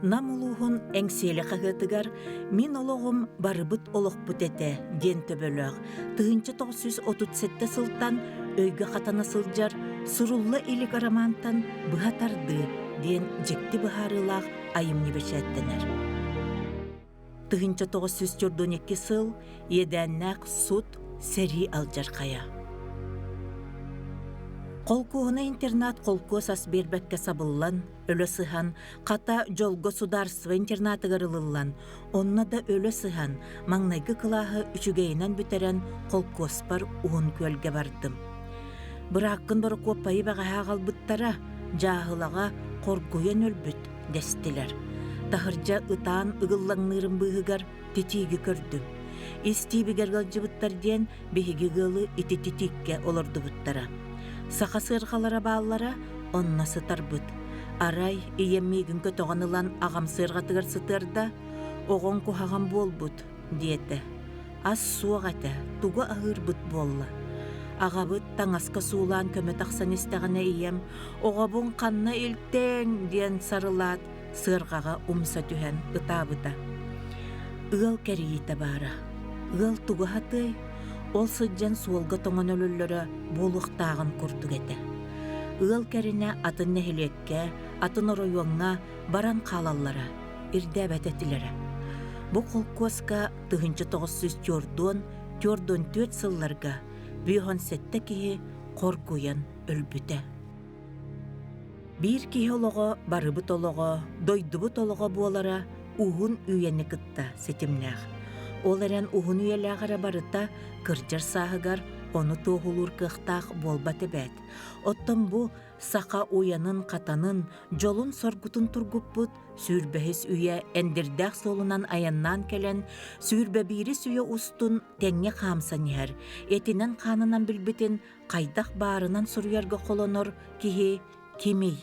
Нам улууһун Эҥсиэли хаһыатыгар «Мин олоҕум барыбыт олохпут этэ» диэн төбөлөөх 1937 сылтан өйгө хатана сылдьар сурулла илик романтан быһа тардыы диэн дьикти быһаарыылаах айымньы бэчээттэнэр. 1942 сыл иэдээннээх сут сэрии алдьархайа. Холкуоһунай интернат холкуос ас биэрбэккэ сабыллан, өлө сыһан, хата дьолго судаарство интернатыгар ылыллан, онно да өлө сыһан, маҥнайгы кылааһы үчүгэйинэн бүтэрэн холкуоспар Уһун Күөлгэ бардым. Бырааккын Борокуоппайы бэҕэһээ аҕалбыттара, дьааһылаҕа хоргуйан өлбүт дэстилэр. Таһырдьа ытаан ыгыллаҥныырым быыһыгар титииги көрдүм. Ис тиибигэр ыалдьыбыттар диэн биһиги ыалы ити титииккэ олордубуттара. Саха сыарҕалара бааллара, онно сытарбыт. Арай ийэм миигин көтөҕөн ылан аҕам сыарҕатыгар сытыарда, оҕоҥ куһаҕан буолбут диэтэ. Ас суох этэ, тугу аһыырбыт буолла. Аҕабыт таҥаска суулаан көмө тахсан истэҕинэ ийэм «Оҕобун ханна илтэҥ?» диэн сарылаат, сыарҕаҕа умса түһэн ытаабыта. Ыал кэрийиитэ баара. Ыал тугу аһатыай? Ол сылдьан суолга тоҥон өлөллөрө буолуохтааҕын курдук этэ. Ыал кэринэ атын нэһилиэккэ, атын оройуоҥҥа баран хаалаллара, ирдээбэт этилэрэ. Бу холкуоска 1944 сылларга 57 киһи хоргуйан өлбүтэ. Биир киһи олоҕо барыбыт олоҕо, дойдубут олоҕо буолара уһун үйэни кытта ситимнээх. Ол эрэн уһун үйэлээх эрэ барыта кырдьар сааһыгар ону туоһулуур кыахтаах буолбат эбээт. Оттон бу саха уйанын-хатанын, дьолун-соргутун тургуппут сүүрбэһис үйэ эндирдээх суолунан айаннаан кэлэн, сүүрбэ биирис үйэ устун тэҥҥэ хаамсан иһэр, этинэн-хаанынан билбитин хайдах баарынан суруйарга холонор киһи кимий?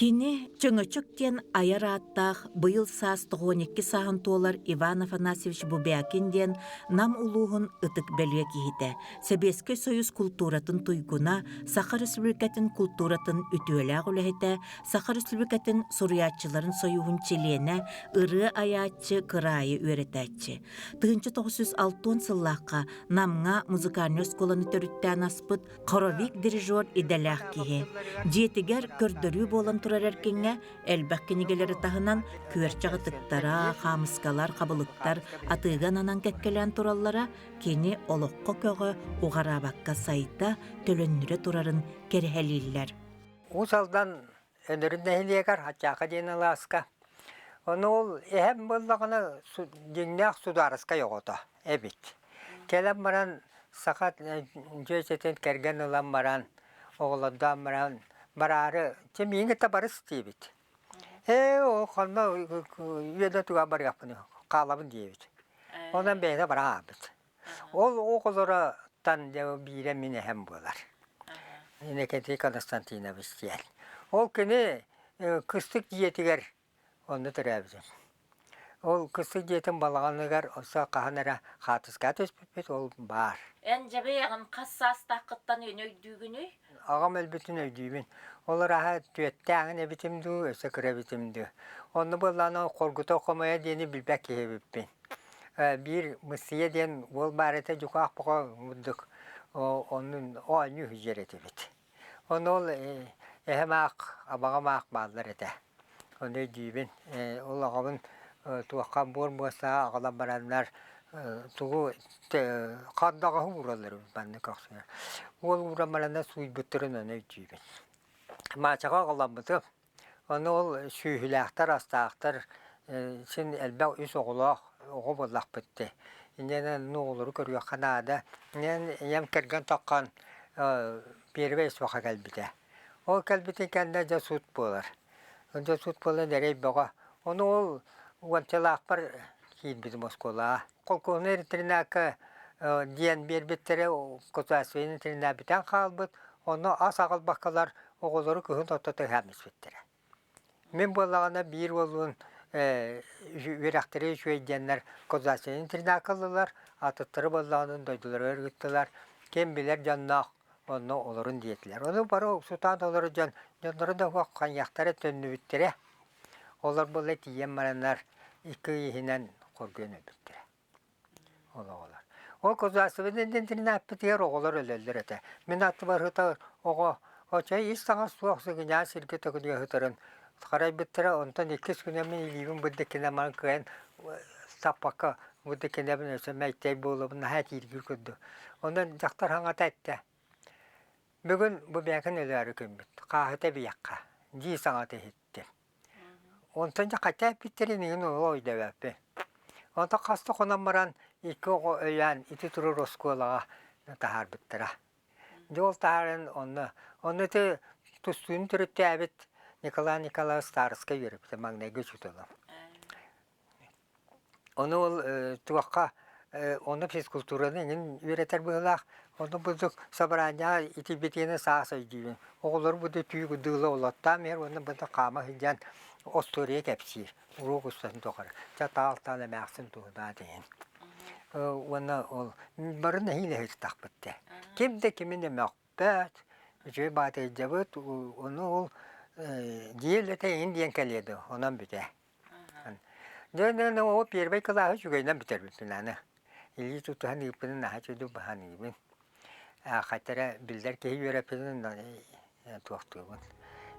Кини Чөҥөчөк диэн айар ааттаах быйыл саас 92 сааһын туолар Иван Афанасьевич Бубякин диэн Нам улууһун ытык бэлиэ киһитэ, Сэбиэскэй Союз култууратын туйгуна, Саха Республикатын култууратын үтүөлээх үлэһитэ, Саха Республикатын суруйааччыларын союһун чилиэнэ, ырыа айааччы, кыраайы үөрэтээччи. 1960 сыллаахха Намҥа музыкальнай оскуоланы төрүттээн аспыт хоровик дирижер идэлээх киһи. Дьиэтигэр көрдөрүү буолан турар эркиҥҥэ элбэх кинигэлэри таһынан күөрчэх ытыктара, хаамыскалар, хабылыктар атыыга ананан кэккэлээн тураллара кини олоххо көҕө уҕараабакка сайда, төлөннүрэ турарын кэрэһэлииллэр. Уус Алдан Өнөрүн нэһилиэгэр Хаччаака диэн алааска. Ону ол эһэм буоллаҕына дьиҥнээх судаарыскай оҕото эбит. Кэлэн баран саха дьүөчэтин кэргэн ылан баран, оҕолордоон баран бараары чэ миигин кытта барыс диэбит. Ээ ол ханна үөнэ туга барыахпын хаалабын диэбит. Онон бэйэтэ бара хаалбыт. Ол оҕолоро-тан дьэ биирэ мин эһэм буолар. Иннокентий Константинович диэн. Ол кини кыстык дьиэтигэр онно төрөөбүтүм. Ол кыстык дьиэтин балаҕаныгар өссө хаһан эрэ хаартыскаҕа түспүппүт, ол баар. Эн дьэбэйэҕин хас саастааххыттан өйдүүгүнүй? Аҕам өлбүтүн өйдүүбүн. Ол арааһа түөттээҕин эбитим дуу, өссө кыра эбитим дуу. Онно буоллаҕына хоргута хомойо диэни билбэт киһи эбиппин. Биир Мыссыйа диэн уол баар этэ дьукаах боҕо курдук оннун оонньуу сылдьар этибит. Ону ол эһэм аах, абаҕам аах бааллар этэ. Ону өйдүүбүн. Ол аҕабын туохха буор муостаҕа аҕалан бараннар тугу хардаҕаһы уураллар эбит манна көхсүгэр. Уол ууран бараннар сууйбуттарын ону өйдүүбүн. Маачаҕа аҕаламмытым. Ону ол сүөһүлээхтэр, астаахтар син элбэх үс оҕолоох оҕо буоллахпыт дии. Инньэ оҕолору көрүөххэ наада. Инньэ ийэм кэргэн таххан первый суоха кэлбитэ. Ол кэлбитин кэннэ дьэ суут буолар. Дьэ суут буолан эрэй бөҕө. Ону ол уончалаахпар киирбитим оскуолаҕа. Холкуоһунай интернакка диэн биэрбиттэрэ государственнай интернат бүтэн хаалбыт. Онно ас аҕалбаккалар оҕолору кыһын ортото ыһаан испиттэрэ. Мин буоллаҕына биир уоллуун үөрэхтэрэ үчүгэй диэннэр государственнай интернакка ыллылар, атыттары буоллаҕына дойдуларыгар ыыттылар. Ким билэр дьонноох онно олорун диэтилэр. Ону бары сутаан олорор дьон дьонноро да суох хайыахтара төннүбүттэрэ. Олор буолла тиийэн бараннар икки ый иһинэн хоргуйан өлбүттэрэ. Ол оҕолор. Ол государственнай интэринээппитигэр оҕолор өлөллөр этэ. Мин аттыбар сытар оҕо оччо ис таҥас суох сыгынньаан сиргэ төкүнүйэ сытарын харайбыттара. Онтон иккис күнэ мин илиибин бырдыккинэн баран кыайан саппакка бырдыккинэбин өссө мэйтэй буолабын наһаа итииргиир курдук. Онон дьахтар саҥата эттэ: «Бүгүн бу бэйэкин өлөөрү күммүт, хааһыта эбийэххэ» дии саҥата иһиттим. Онтон дьэ хайта эппиттэрин иһин олох өйдөөбөппүн. Онтон хас да хонон баран икки оҕо өйөөн ити турар оскуолаҕа таһаарбыттара. Дьэ ол таһааран онно онно ити тустууну төрүттээбит Николай Николаевич Старскай үөрэппитэ маҥнайгы учууталым. Ону ол туохха онно физкультураны эҥин үөрэтэр быһыылаах. Онно бурдук собранияҕа итийбитигинэ саас өйдүүбүн. Оҕолору бу да түү дыыла олоттоон иһэр уонна бу да хаама сылдьан остуоруйа кэпсиир. Уруок устатын тухары. Чэ таал-таал эмээхсин туһунаа диэн. Уонна ол бары нэһиилэ сырыттахпыт дии. Ким да кими да мөхпөт, үчүгэй баатыйдьабыт, ону ол дьиэ үлэтэ эҥин диэн кэлиэ дуо, онон бүтээ. Дьэ, дьэ, ол первый кылааһы үчүгэйинэн бүтэрбиппин аны. Илии тутуһан ыыппытын наһаа үчүгэйдик баһаныыбын. Хата эрэ биллэр киһи үөрэппитин туохтуубун.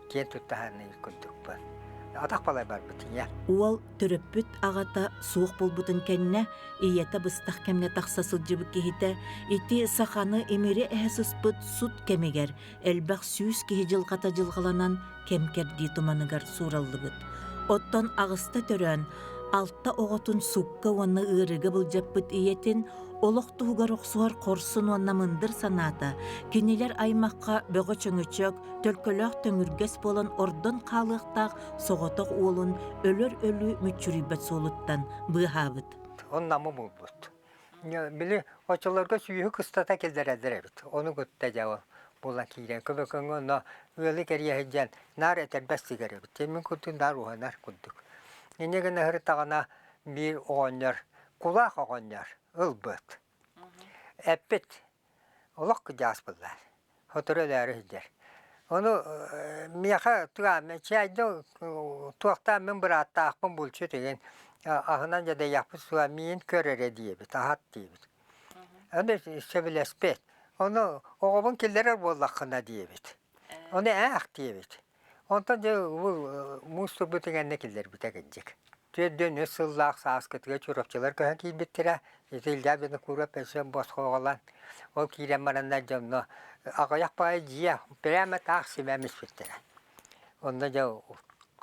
Киэн тутта саныыр курдукпун. Атах балай барбыт ийэ. Уол төрөппүт аҕата суох буолбутун кэннэ, ийэтэ быстах кэмҥэ тахса сылдьыбыт киһитэ ити саханы имири эһэ сыспыт сут кэмигэр элбэх сүүс киһи дьылҕата дьылҕаланан кэм-кэрдии туманыгар суураллыбыт. Оттон аҕыста төрөөн, алта оҕотун сукка уонна ыарыыга былдьаппыт ийэтин олох туһугар охсуһар хорсун уонна мындыр санаата кинилэр аймахха бөҕө чөҥөчөк, төлкөлөөх төҥүргэс буолан ордон хаалыахтаах соҕотох уолун өлөр өлүү мүччүрүйбэт суолуттан быыһаабыт. Оннамы булбут. Били оччолорго сүүһү кыстата киллэрэллэр эбит. Ону кытта дьэ ол буолан киирэн көбөкөҥҥө онно ыалы кэрийэ сылдьан наар этэрбэс тигэр эбит. Мин курдук наар уһанар курдук. Инньэ гына сырыттаҕына биир оҕонньор, кулаах оҕонньор ылбыт. Эппит олох кыдьаас буоллар. Сотору өлөөрү сылдьар. Ону миэхэ чэйдэ туохтаан мин бырааттаахпын булчут игин аһынан дьадаьахпыт суоҕа миин көр эрэ диэбит, аһат диэбит. Ону сөбүлэспэт. Ону оҕобун киллэрэр буоллаххына диэбит. Ону ээх диэбит. Онтон дьэ муус турбут иҥэннэ киллэрбитэ кырдьык. 43 сыллаах сааскытыгар Чурапчылар көһөн киирбиттэрэ. Ити Илья Винокуров өссө босхо оҕолон ол киирэн бараннар дьонно аҕыйах баҕайы дьиэ прямо таах симэм испиттэрэ. Онно дьэ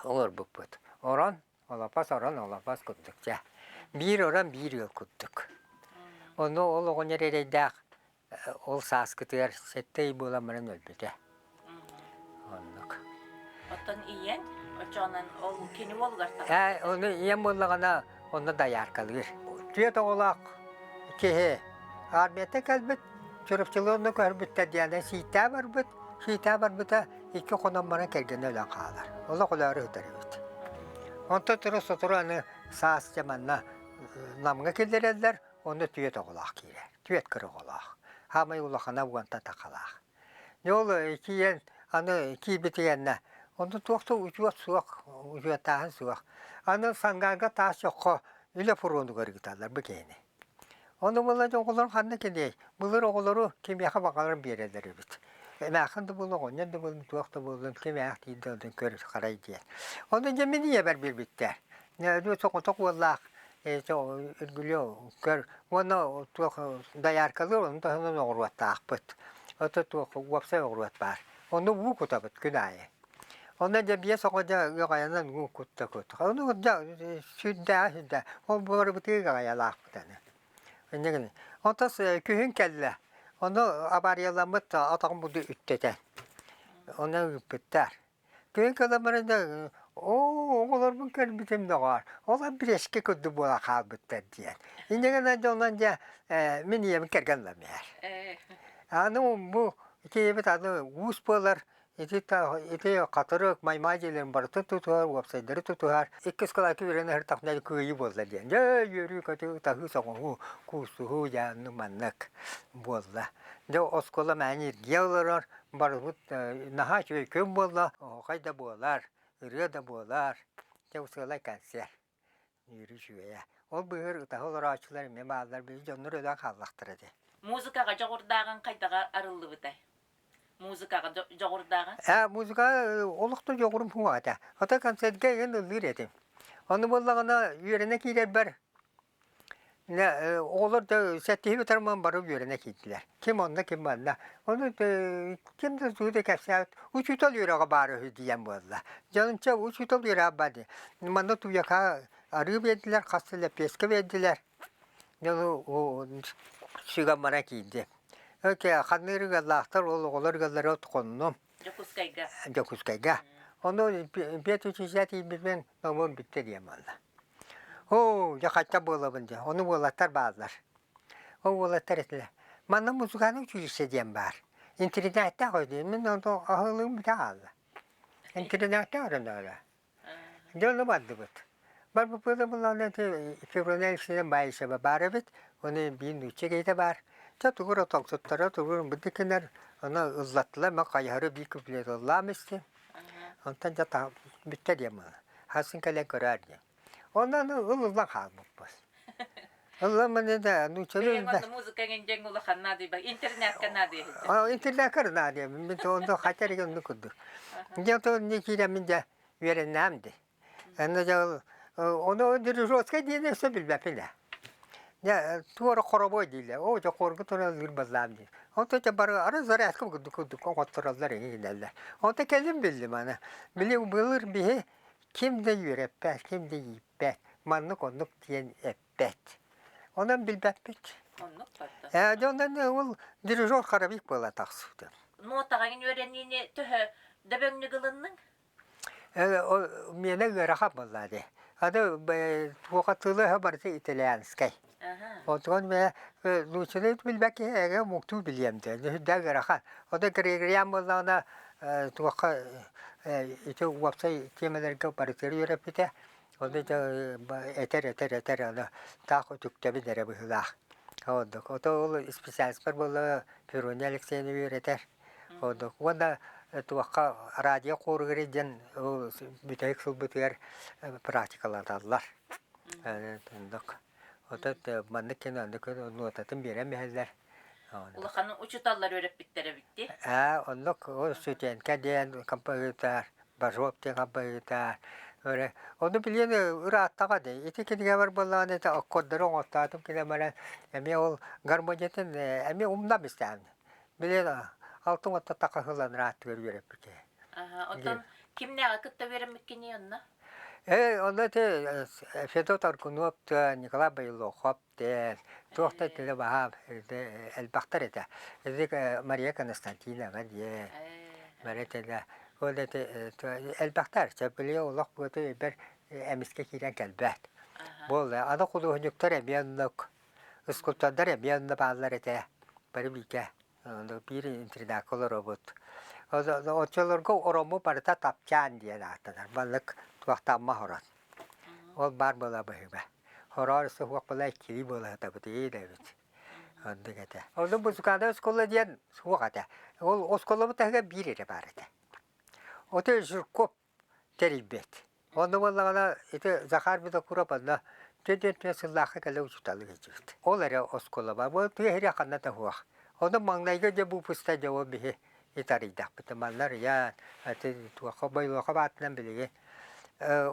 олорбуппут. Орон, олоппос орон, олоппос курдук дьэ. Биир орон биир ыал курдук. Онно ол оҕонньор эрэйдээх Ол сааскытыгар сэттэ ый буолан баран өлбүтэ. Оннук. Оттон ийэҥ оччоҕунан ол кини уолугар Ээ, ону ийэм буоллаҕына онно дайааркалыыр. Түөрт оҕолоох киһи армията кэлбит, Чурапчылыы онно көһөрбүттэр диэн сиитээ барбыт. Сиитээ барбыта икки хонон баран кэргэнэ өлөн хаалар. Олох өлөөрү сытар эбит. Онтон тура сотору аны саас дьэ манна Намҥа киллэрэллэр, Онно түөрт оҕолоох киирэр, түөрт кыра оҕолоох. Хаамай улахана уонта тахалаах. Дьэ ол киирэн аны киирбитигэннэ онно туох да учуот суох, учуоттааһын суох. Аны Сангаарга таас чоххо үлэ фронугар ыыталлар бу киһини. Ону буолла дьэ оҕолорум ханна кэлиэй? Былыр оҕолору кимиэхэ баҕарар биэрэллэр эбит. Эмээххин да буоллун, оҕонньор да буоллун, туох да буоллун, кимээх тиийдэ онтон көр харай диэн. Ону дьэ мин ийэбэр биэрбиттэр. Соҕотох уоллаах Үргүлүө көр уонна туох дояркалыыр ону таһынан оҕуруоттаахпыт. Ото туох уопсай оҕуруот баар. Онно уу кутабыт күн аайы. Онно дьэ биэс оҕо дьэ ыаҕайанан уу кутта кут. Ону дьэ сүрдээх сүрдээх. Ол буоларбытыгар ыаҕайалаахпыт аны. Инньэ гынан. Онтон күһүн кэллэ. Ону абарыйаламмыт атаҕым буду үттэтэ. Онно ыыппыттар. Күн кэлэн баран да, оо, оҕолорбун көрбүтүм доҕоор, ол бирэскэ курдук буола хаалбыттар диэн. Инньэ гынан дьэ онон дьэ мин ийэбин кэргэн ылам иһэр. Аны бу киһибит аны уус буолар, ити ити хатырык, маймаа дьиэлэрин барытын тутуһар, уопсайдары тутуһар. Иккис кылааска үөрэнэ сырыттахпына кыайыы буолла диэн. Дьэ үөрүү-көтүү, таһыы-соҥоһуу, куустуһуу дьэ маннык буолла. Дьэ оскуола мээнэ иргийэ олорор, барыбыт наһаа үчүгэй күн буолла, оһуохай да буолар, ырыа да буолар. Дьэ сыалай концерт. Үөрүү үчүгэйэ. Ол быыһыгар ытаһа олорооччулар эмиэ бааллар, били дьоннор өлөн хааллахтара дии. Музыкаҕа дьоҕурдааҕыҥ хайдаҕа арыллыбытай? Музыкаҕа дьоҕурдааҕыҥ? Ээ, музыка олох да дьоҕурум суох этэ. Хата концертка игин ыллыыр этим. Ону буоллаҕына үөрэнэ киирэрбэр Оҕолор да сэттиһи бүтэрмэн бары үөрэнэ киирдилэр. Ким онно, ким манна. Ону ким да тугу да кэпсээбит. Учуутал үөрэҕэ баар үһү диэн буолла. Дьонунча учуутал үөрэҕэ баар дии. Манна Туйака арыы биэрдилэр, хас да лэппиэскэ биэрдилэр. Дьону сүгэн баран киирдим. Ханныыр ыаллаахтар ол оҕолор ыаллара хоннум. Дьокуускайга. Дьокуускайга. Ону педучилище тиийбиппин номуон бүттэ диэн буолла. Оо, дьэ хайта буолабын дьэ, ону уолаттар бааллар. Ол уолаттар этилэр, манна музыкальнай училище диэн баар. Интэринээттээх өйдүүн, мин онтон аһылыгым бүтэ хаалла. Интэринээттээх өрөнөөрө. Дьэ ону бардыбыт. Барбыппыт буллаҕына ити Феврония Алексеевна Баишева баар эбит, ону биир нуучча киһитэ баар. Чэ тугу эрэ тоҥсуттара, тугу эрэ быдыкынар, ону ыллаттылар, мен хайыһары биир куплет ыллаам истим. Онтон дьэ бүттэ диэн буолла. Хасын кэлэн көрөөр диэн. Онон ыл-ыллан хаалбыппыт. Ылламмын да нууччалыы Бэйэҥ онно музыка эҥин улахан наадыйба интернетка наадыйа Интернетка наадыйабын. Мин онно хотя онну курдук. Дьэ то не киирэммин дьэ үөрэннэм ди. Онно дьэ ону дирижерскай диэни өссө билбэппин ээ. Дьэ туора хоровой дииллэр. Оо дьэ хорга туран ыллыыр баллаам диир. Онтон дьэ бары ары зарядка курдук курдук оҥоттороллор эҥин Онто кэлин биллим аны. Били былыр биһи ким да үөрэппэт, ким да ииппэт, маннык оннук диэн эппэт. Онон билбэппит. Оннук барда. Ээ, дьэ онон ол дирижер хоровик буола тахсыбыта. Нотаҕа үөрэниини төһө дөбөҥнүк ылынныҥ? Миэнэ ыарахан буолла дии. Аны туоха тыла-өһө барыта итальянскай. Онтон мэ нууччалыы билбэт киһи эгэ омуктуу билиэм диэн сүрдээх ыарахан. Оттон Григорьян буоллаҕына туохха ити уопсай тиэмэлэргэ барытыгар үөрэппитэ. Ону этэр этэр этэр аны таах үтүктэбин эрэ быһыылаах. Оннук. Ото ол специалистпар буолла Ферония Алексеевна үөрэтэр. Оннук. Уонна туохха радио хоругар диэн ол бүтэһик сылбытыгар практикалаталлар. Оннук. Отой маннык кэнэ оннук нуотатын биэрэн биһэллэр. Улахан учууталлар үөрэппиттэр эбит дии. Ээ, оннук ол Сутенко диэн композитор, Бажов диэн композитор. Ону билиэн ырааттаҕа дии. Ити кинигэбэр буоллаҕына ити аккордары оҥортоотум кинигэбэр эмиэ ол гармониятын эмиэ умнам истэҕин. Билиэн алтын отто такаһылан ырааттыгар үөрэппитэ. Оттон кимнээҕи кытта үөрэммиккиний онно? Ээ, онно ити Федот Аргунов, Николай Бойлохов диэн туох да итини баһаам элбэхтэр этэ. Ити Мария Константинова диэн Мария тилэ ол ити элбэхтэр чэппилиэ олох быата өйбөр эмискэ киирэн кэлбэт. Буолла аны худуоһунньуктар эмиэ оннук, скульптордар эмиэ онно бааллар этэ. Бары бииргэ биир интернакка олоробут. Оччолорго ороммут барыта тапчаан диэн ааттанар. Балык туохтаамма хорон. Ол баар буола быһыыба. Хороор суһуох буола иккилии буола сытабыт эбит. Оннук этэ. Онно музыкальнай оскуола диэн суох этэ. Ол оскуолабыт таһыгар биир эрэ баар этэ. Ото Жирков тэрийбит. Онно буоллаҕына ити Захар Винокуров онно 44 сыллаахха кэлэ учууталлыы сылдьыбыт. Ол эрэ оскуола бу тыа сирэ ханна да суох. Ону маҥнайгы дьэ выпуска дьэ ол биһи итарыйдахпыт. Манна арыйан, ити туохха Бойлохов аатынан билигин.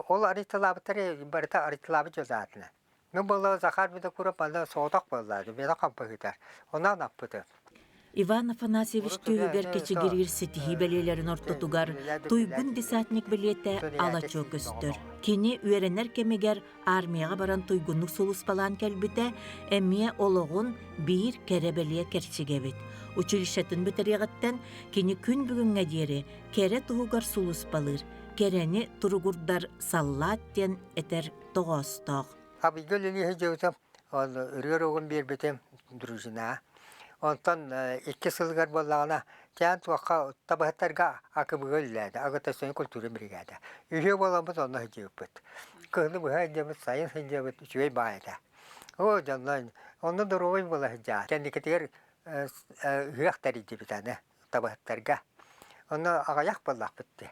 Ол арыйталаабыттар барыта арыйталаабыт дьон аатынан. Мин буолла Захар Винокуров манна соҕотох буолла, миэнэ хампаһыытар. Онон аппыты. Иван Афанасьевич түөһүгэр кэчигириир ситиһии бэлиэлэрин ортотугар туйгун десантник бэлиэтэ ала-чуо көстөр. Кини үөрэнэр кэмигэр армияҕа баран туйгуннук сулууспалаан кэлбитэ эмиэ олоҕун биир кэрэ бэлиэ кэрчигэ эбит. Училищетын бүтэриэҕиттэн кини күн бүгүҥҥэ диэри кэрэ туһугар сулууспалыыр, кэрэни туругурдар саллаат диэн этэр тоҕоостоох. Абыйга үлэлии сылдьыбытым, ол ырыа уруогун биэрбитим дружина. Онтон икки сылыгар буоллаҕына, кээн туохха табаһыттарга АКБ-га үлэлээтэ, агитационнай культура биригээдэ. Үһүө буоламмыт онно сылдьыбыппыт. Кыһыны быһа сылдьабыт, сайын сылдьабыт, үчүгэй баай этэ. Оо, дьонно, онно доруобай буола сылдьаа. Кэнникитигэр ыһыах тэрийдибит аны табаһыттарга. Онно аҕыйах буоллахпыт дии.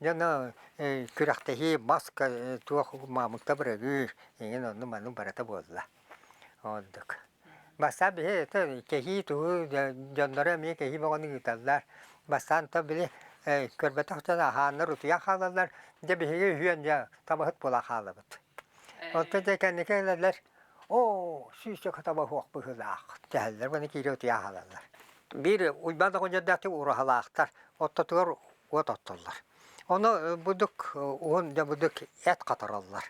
Дьоно күрэхтэһии маска туох маамыкта бырагыыр эҥин онну маны барыта буолла. Оннук. Бастаан биһи это кэһии тугу дьонноро эмиэ кэһии бөҕөнү ыыталлар. Бастаан то били көрбөтөх дьон аһааннар утуйан хаалаллар. Дьэ биһиги үһүөн дьэ табаһыт буола хаалабыт. Оттон дьэ кэнники кэлэллэр оо сүүсчэкэ таба суох быһыылаах дэһэллэр уонна киирэ утуйан хаалаллар. Биир Уйбаан оҕонньордоох ураһалаахтар оттотугар уот оттоллор. Ону бурдук уһун дьэ бурдук эт хатараллар.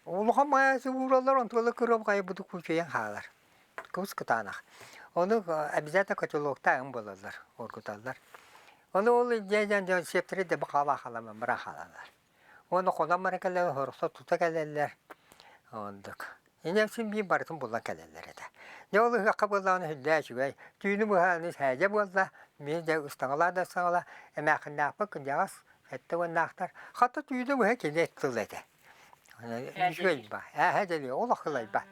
Улахан маайасы уураллар, онтула кырыам хайа бурдук күүчэйэн хаалар. Кыбыс кытаанах. Ону обязательно котелоктаах буолаллар, оргуталлар. Ону ол дьэ дьон сиэптэрэ да хаала халаман бара хаалаллар. Уонна хонон баран кэлэллэр, хорсо тута кэлэллэр. Оннук. Инньэ син биир барытын булан кэлэллэр этэ. Дьэ ол ыһыахха буоллаҕына сүрдээх үчүгэй. Түүнү быһа аны сээдьэ буолла, мин дьэ ыстаҥалаа да ыстаҥалаа, эмээххиннээхпин кырдьаҕас сэттэ уоннаахтар. Хата түүнү быһа кини тыл этэ. Үчүгэй ба. Ээһэ дэлиэ, олох ылайбат.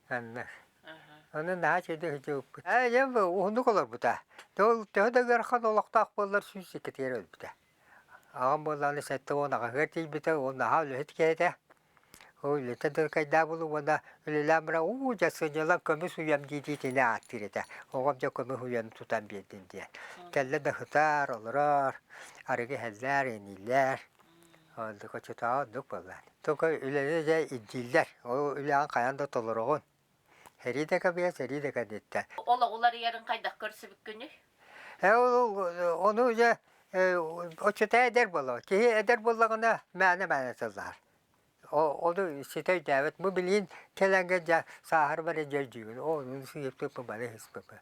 Оннук. Ону наһаа үчүгэйдик сылдьыбыппыт. Ээ, дьэ уһуннук олорбута. Ол төһө да ыарахан олохтоох буоллар 102-тигэр өлбүтэ. Аҕам буоллаҕына 78-ҕар тиийбитэ, ол наһаа үлэһит киһи этэ. Ол үлэтэ дыркайдаах буолуо уонна үлэлээн баран уу дьэ сынньалаҥ көмүс уйам дии-дии итини ааттыыр этэ. Оҕом дьэ көмүс уйаны тутан биэрдин диэн. Кэллэ да сытар, олорор, арыгы иһэллэр, инииллэр. Оннук оччотооҕу оннук буоллаҕа. Только үлэни дьэ ирдииллэр. Ол үлэҕин хайаан да толороҕун. Сэрии да кэбиһэ, сэрии да кэнниттэн. Олоҕу уларыйарын хайдах көрсүбүккүнүй? Ону дьэ оччото эдэр буолла. Киһи эдэр буоллаҕына мээнэ-мээнэ тыллаһар. Ону ситэ өйдөөбөт. Бу билигин кэлэнгэ дьэ сааһырбар дьэ өйдүүбүн. Оо, ону сыыппыппын бары ыспыппын.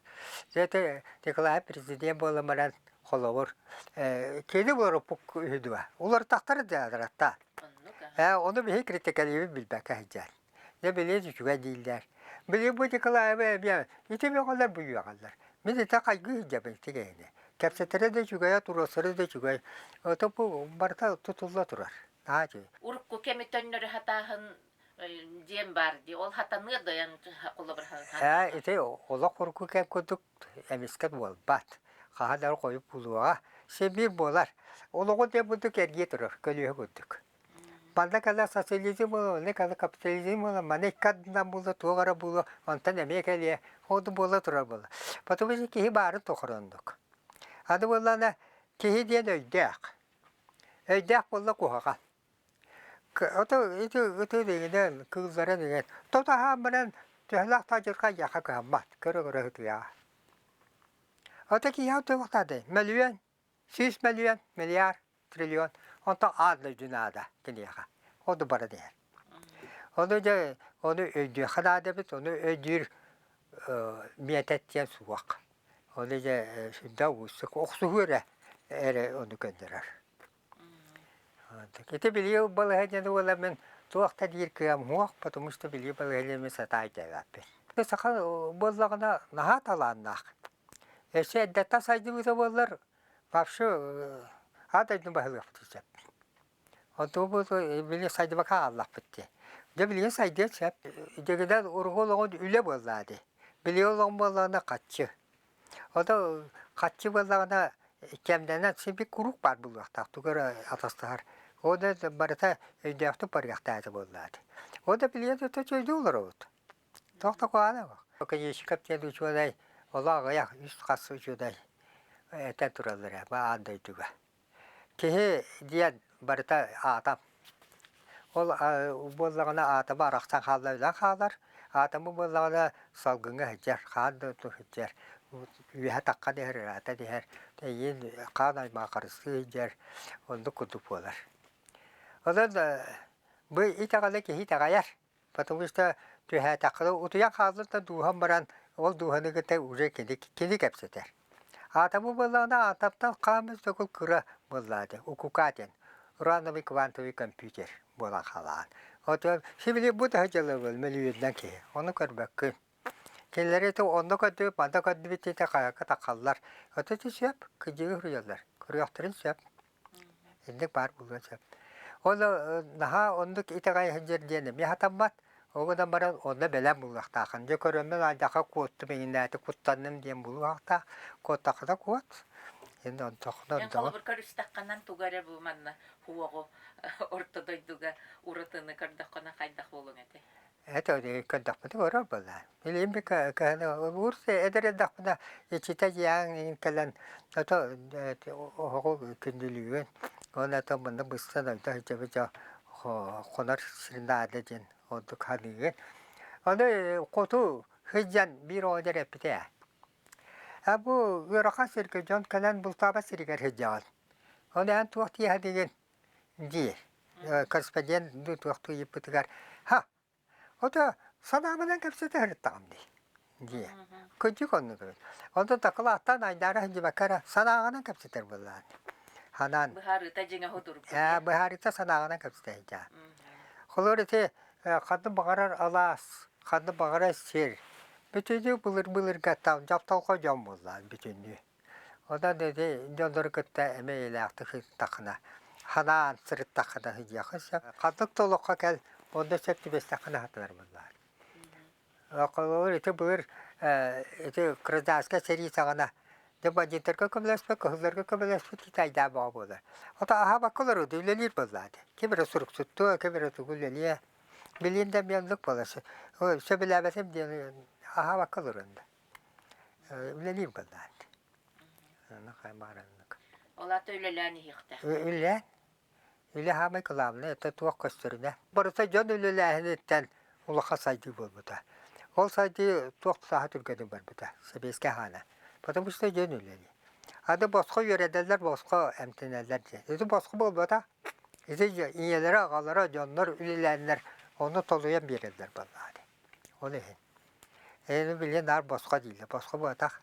Дьэ ити Николаев президент буолан баран холобур кини уларыппыт үһү дуо? Уларытахтара дьаадыраттаан. Ону биһи критикэлиибит билбэккэ сылдьар. Дьэ билиэн үчүгэй дииллэр. Билигин бу Николаевы эмиэ ити бөҕөлөр бу үөҕэллэр. Мин ити хайгыы сылдьабын ити киһини. Кэпсэтэрэ да үчүгэйэ, туруорсара да үчүгэй. Ото бу барыта тутулла турар. Наһаа үчүгэй. Урукку кэми төннөрү хатааһын диэн баар дии. Ол хатаныа дойон холобур Ээ, ити олох урукку кэм курдук эмискэ буолбат. Хаһан да хойут булуоҕа. Син биир буолар. Олоҕу диэн курдук эргийэ турар, көлүөһэ курдук. Манна кэлэ социализм буолуо, манна кэлэ капитализм буолуо, манна икки ардынан буолуо, туох эрэ буолуо, онтон эмиэ кэлиэ, ол да буола турар буолла. Потому что киһи баарын тухары оннук. Аны буоллаҕына киһи диэн өйдөөх. Өйдөөх буолла куһаҕан. Ото ити ытыы дэгинэн, кыыллара деген тото аһаан баран төһөлөөх таадьырҕа айыаха кыһаммат, көрө-көрө ытыйаҕа. Ото киһиэхэ туохтаатай? Мөлүйүөн, 100 мөлүйүөн, миллиард триллион, онтон аан дойду наада киниэхэ. Ол да баран иһэр. Ону дьэ, ону өйдүөххэ наада эбит, ону өйдүүр миэтэт диэн суох. Ону дьэ сүрдээх уустук охсуһуу эрэ эрэ ону көннөрөр. Ити билии балаһыанньаны уола мин туох да диир кыам суох, потому что билии балаһыанньаны сатаан өйдөөбөппүн. Саха буоллаҕына наһаа талааннаах. Өссө эрдэттэн сайдыбыта буоллар, вообще аат дойдуну баһылыахпытын сөп. Онтубут били сайдыбакка хааллахпыт дии. Дьэ билигин сайдыан сөп. Дьэгинэн уруһу олоҕун үлэ буоллаа дии. Билиги олоҕун буоллаҕына хаччы. Ото хаччы буоллаҕына кэмнэнэн син куруук баар буолуохтаах тугу эрэ атастаһар. Ол да барыта өйдөөхтүк барыахтаах этэ буоллаат. Ол да билигин өйдүү олоробут. Туох да куһаҕана суох. Книжкам диэн учуонай олох аҕыйах үс хас учуонай этэн тураллар ээ бу аан дойдуга. Киһи диэн барыта аатам. Ол буоллаҕына аатама арахсан хаалла өлөн хаалар, аатамы буоллаҕына салгыҥҥа сылдьар, хаан да сылдьар, үөһэ таххан иһэр, ыраатан иһэр, эйиин хаан аймаҕа харыстыы сылдьар, оннук курдук буолар. Онон бу итэҕэлэ киһи итэҕэйэр. Потому что түһээтэххинэ утуйан хааллын да дууһам баран ол дууһаны кытта уже кини кини кэпсэтэр. Атомы буоллаҕына атомтан хаамыс төгүл кыра буоллаҕа укука диэн урановый квантовый компьютер буолан хаалаҕын. Отон сибили бу да дьылы мөлүйүөннэн киһи ону көрбөккүн. Кинилэри ити онно көрдүбүт, манна көрдүбүт диэтэ хайакка таххаллар. Ото ити сөп, кырдьыгы суруйаллар. Көрүөхтэрин сөп. Инник баар буолуон сөп. Ол наһаа оннук итэҕэйэ сылдьар диэн эмиэ сатаммат. Ол гынан баран онно бэлэм буолуохтааххын. Дьэ көрөммүн алдьархай куоттум иҥинээти куттанным диэн буолуохтаах. Куоттаххына куот. Эн холобур көрүстэххинэн тугу эрэ бу манна хуоҕу орто дойдуга уратыны көрдөххүнэ хайдах буолуоҥ этэй? Это көрдөхпүтү көрөр буоллаа. Билигин би кыһыны урс эдэр эрдэхпинэ ичитэ дьиэҥ кэлэн ото оһоҕу күндүлүүгүн уонна ото мунна быстан ойдо сылдьабыт хонор сир наада диэн ордук саныыгын. Ону хоту сылдьан биир оҕонньор эппитэ ээ. Ээ бу ыарахан сиргэ дьон кэлэн бултаабат сиригэр сылдьаҕын. Ону эн туох тиэһэ диир. Корреспондент туохтуу ыйыппытыгар «Ха, ото санаабынан кэпсэтэ сырыттаҕым дии» диэ. Кырдьык оннук эбит. Онтон такылааттаан айдаара сылдьыбакка эрэ санааҕынан кэпсэтэр буоллаҕын. Ханаан Быһаарыыта дьиҥэ судургу. Ээ, быһаарыыта санааҕынан кэпсэтэ сылдьаа. Холобур ити ханнык баҕарар алаас, ханнык баҕарар сир бүтүннүү былыр-былыргаттан дьапталҕа дьон буоллаҕын бүтүннүү. Онон ити дьоннору кытта эмиэ эйэлээхтик сырыттаххына, ханаан сырыттаххына сылдьыаххын сөп. Ханнык да олоххо кэл, онно сөп түбэстэххинэ сатанар буоллаҕа. Холобур, ити былыр ити гражданскай сэрии саҕана дьэ бандьыыттарга көмөлөспөт, кыһылларга көмөлөспүт китайдаа бөҕө буолар. Ото аһаабакка олорууду үлэлиир буоллаҕа дии. Ким эрэ суруксуттуо, ким эрэ тугу үлэлиэ. Билигин да эмиэ оннук буолар. Сөбүлээбэтим диэн аһаабакка олоруон да. Үлэлиир буоллаҕа дии. Ол аата үлэлээн иһиэхтээх. Үлэлээн. Үлэ саамай кылаабынай, это туох көстөрүнэ. Барыта дьон үлэлээһиниттэн улахан сайдыы буолбута. Ол сайдыы туох сааһа түргэнник барбыта, сэбиэскэй хаана. Потому что дьон үлэлиир. Аны босхо үөрэнэллэр, босхо эмтэнэллэр диэн. Ити босхо буолбатах. Ити ийэлэрэ, аҕалара, дьоннор үлэлээннэр ону толуйан биэрэллэр буоллаҕа дии. Ол иһин. Эйэни билигин наар босхо дииллэр. Босхо буолбатах.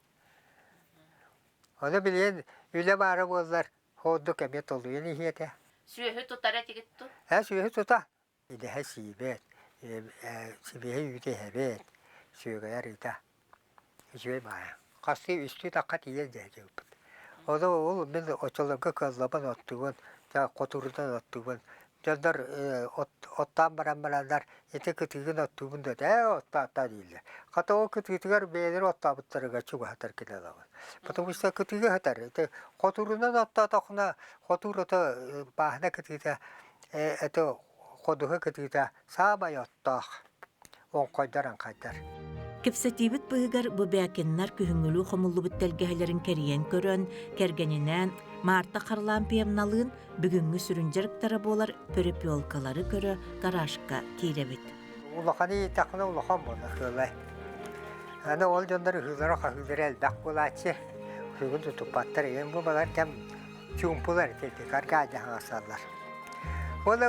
Ону билигин үлэ баара буоллар, ордук эмиэ толуйан иһиэ этэ. Сүөһү тутар этигит дуу? Ээ, сүөһү тута. Идэһэ сиибэт, сибиэһэй үүтү иһэбит, сүөгэйэ арыыта. Үчүгэй баайа. Хастыы үстүү тахха тиийэр дьиэбит. Ону ол мин оччолорго кыаллабын оттуубун, хотуурунан оттуубун. Дьоннор оттоон баран бараннар ити кытыыгын оттуубун да ээ оттоо-оттоо дииллэр. Хата ол кытыытыгар бэйэлэрэ оттообуттарыгар чугаһатар гына ылабын. Потому что кытыыга сытар. Ити хотуурунан оттоотоххуна хотуур ото бааһына кытыыта это ходуһа кытыыта саамай оттоох оҥхойдор аҥхайдар. Кэпсэтиибит быыһыгар Бубякиннар күһүҥҥүлүү хомуллубут тэлгэһэлэрин кэрийэн көрөн, кэргэнинээн Марта Харлампьевналыын бүгүҥҥү сүрүн дьарыктара буолар перепелкалары көрө гаражка киирэбит. Улаханы ииттэххинэ улахан буолар сыалай. Аны ол дьоннор ыһыылара-хаһыылара элбэх буолааччы. Сүгүн тутуппаттар. Ийэм бу балар кэм чуумпулар ити Аркадий хаҥасаллар. Ол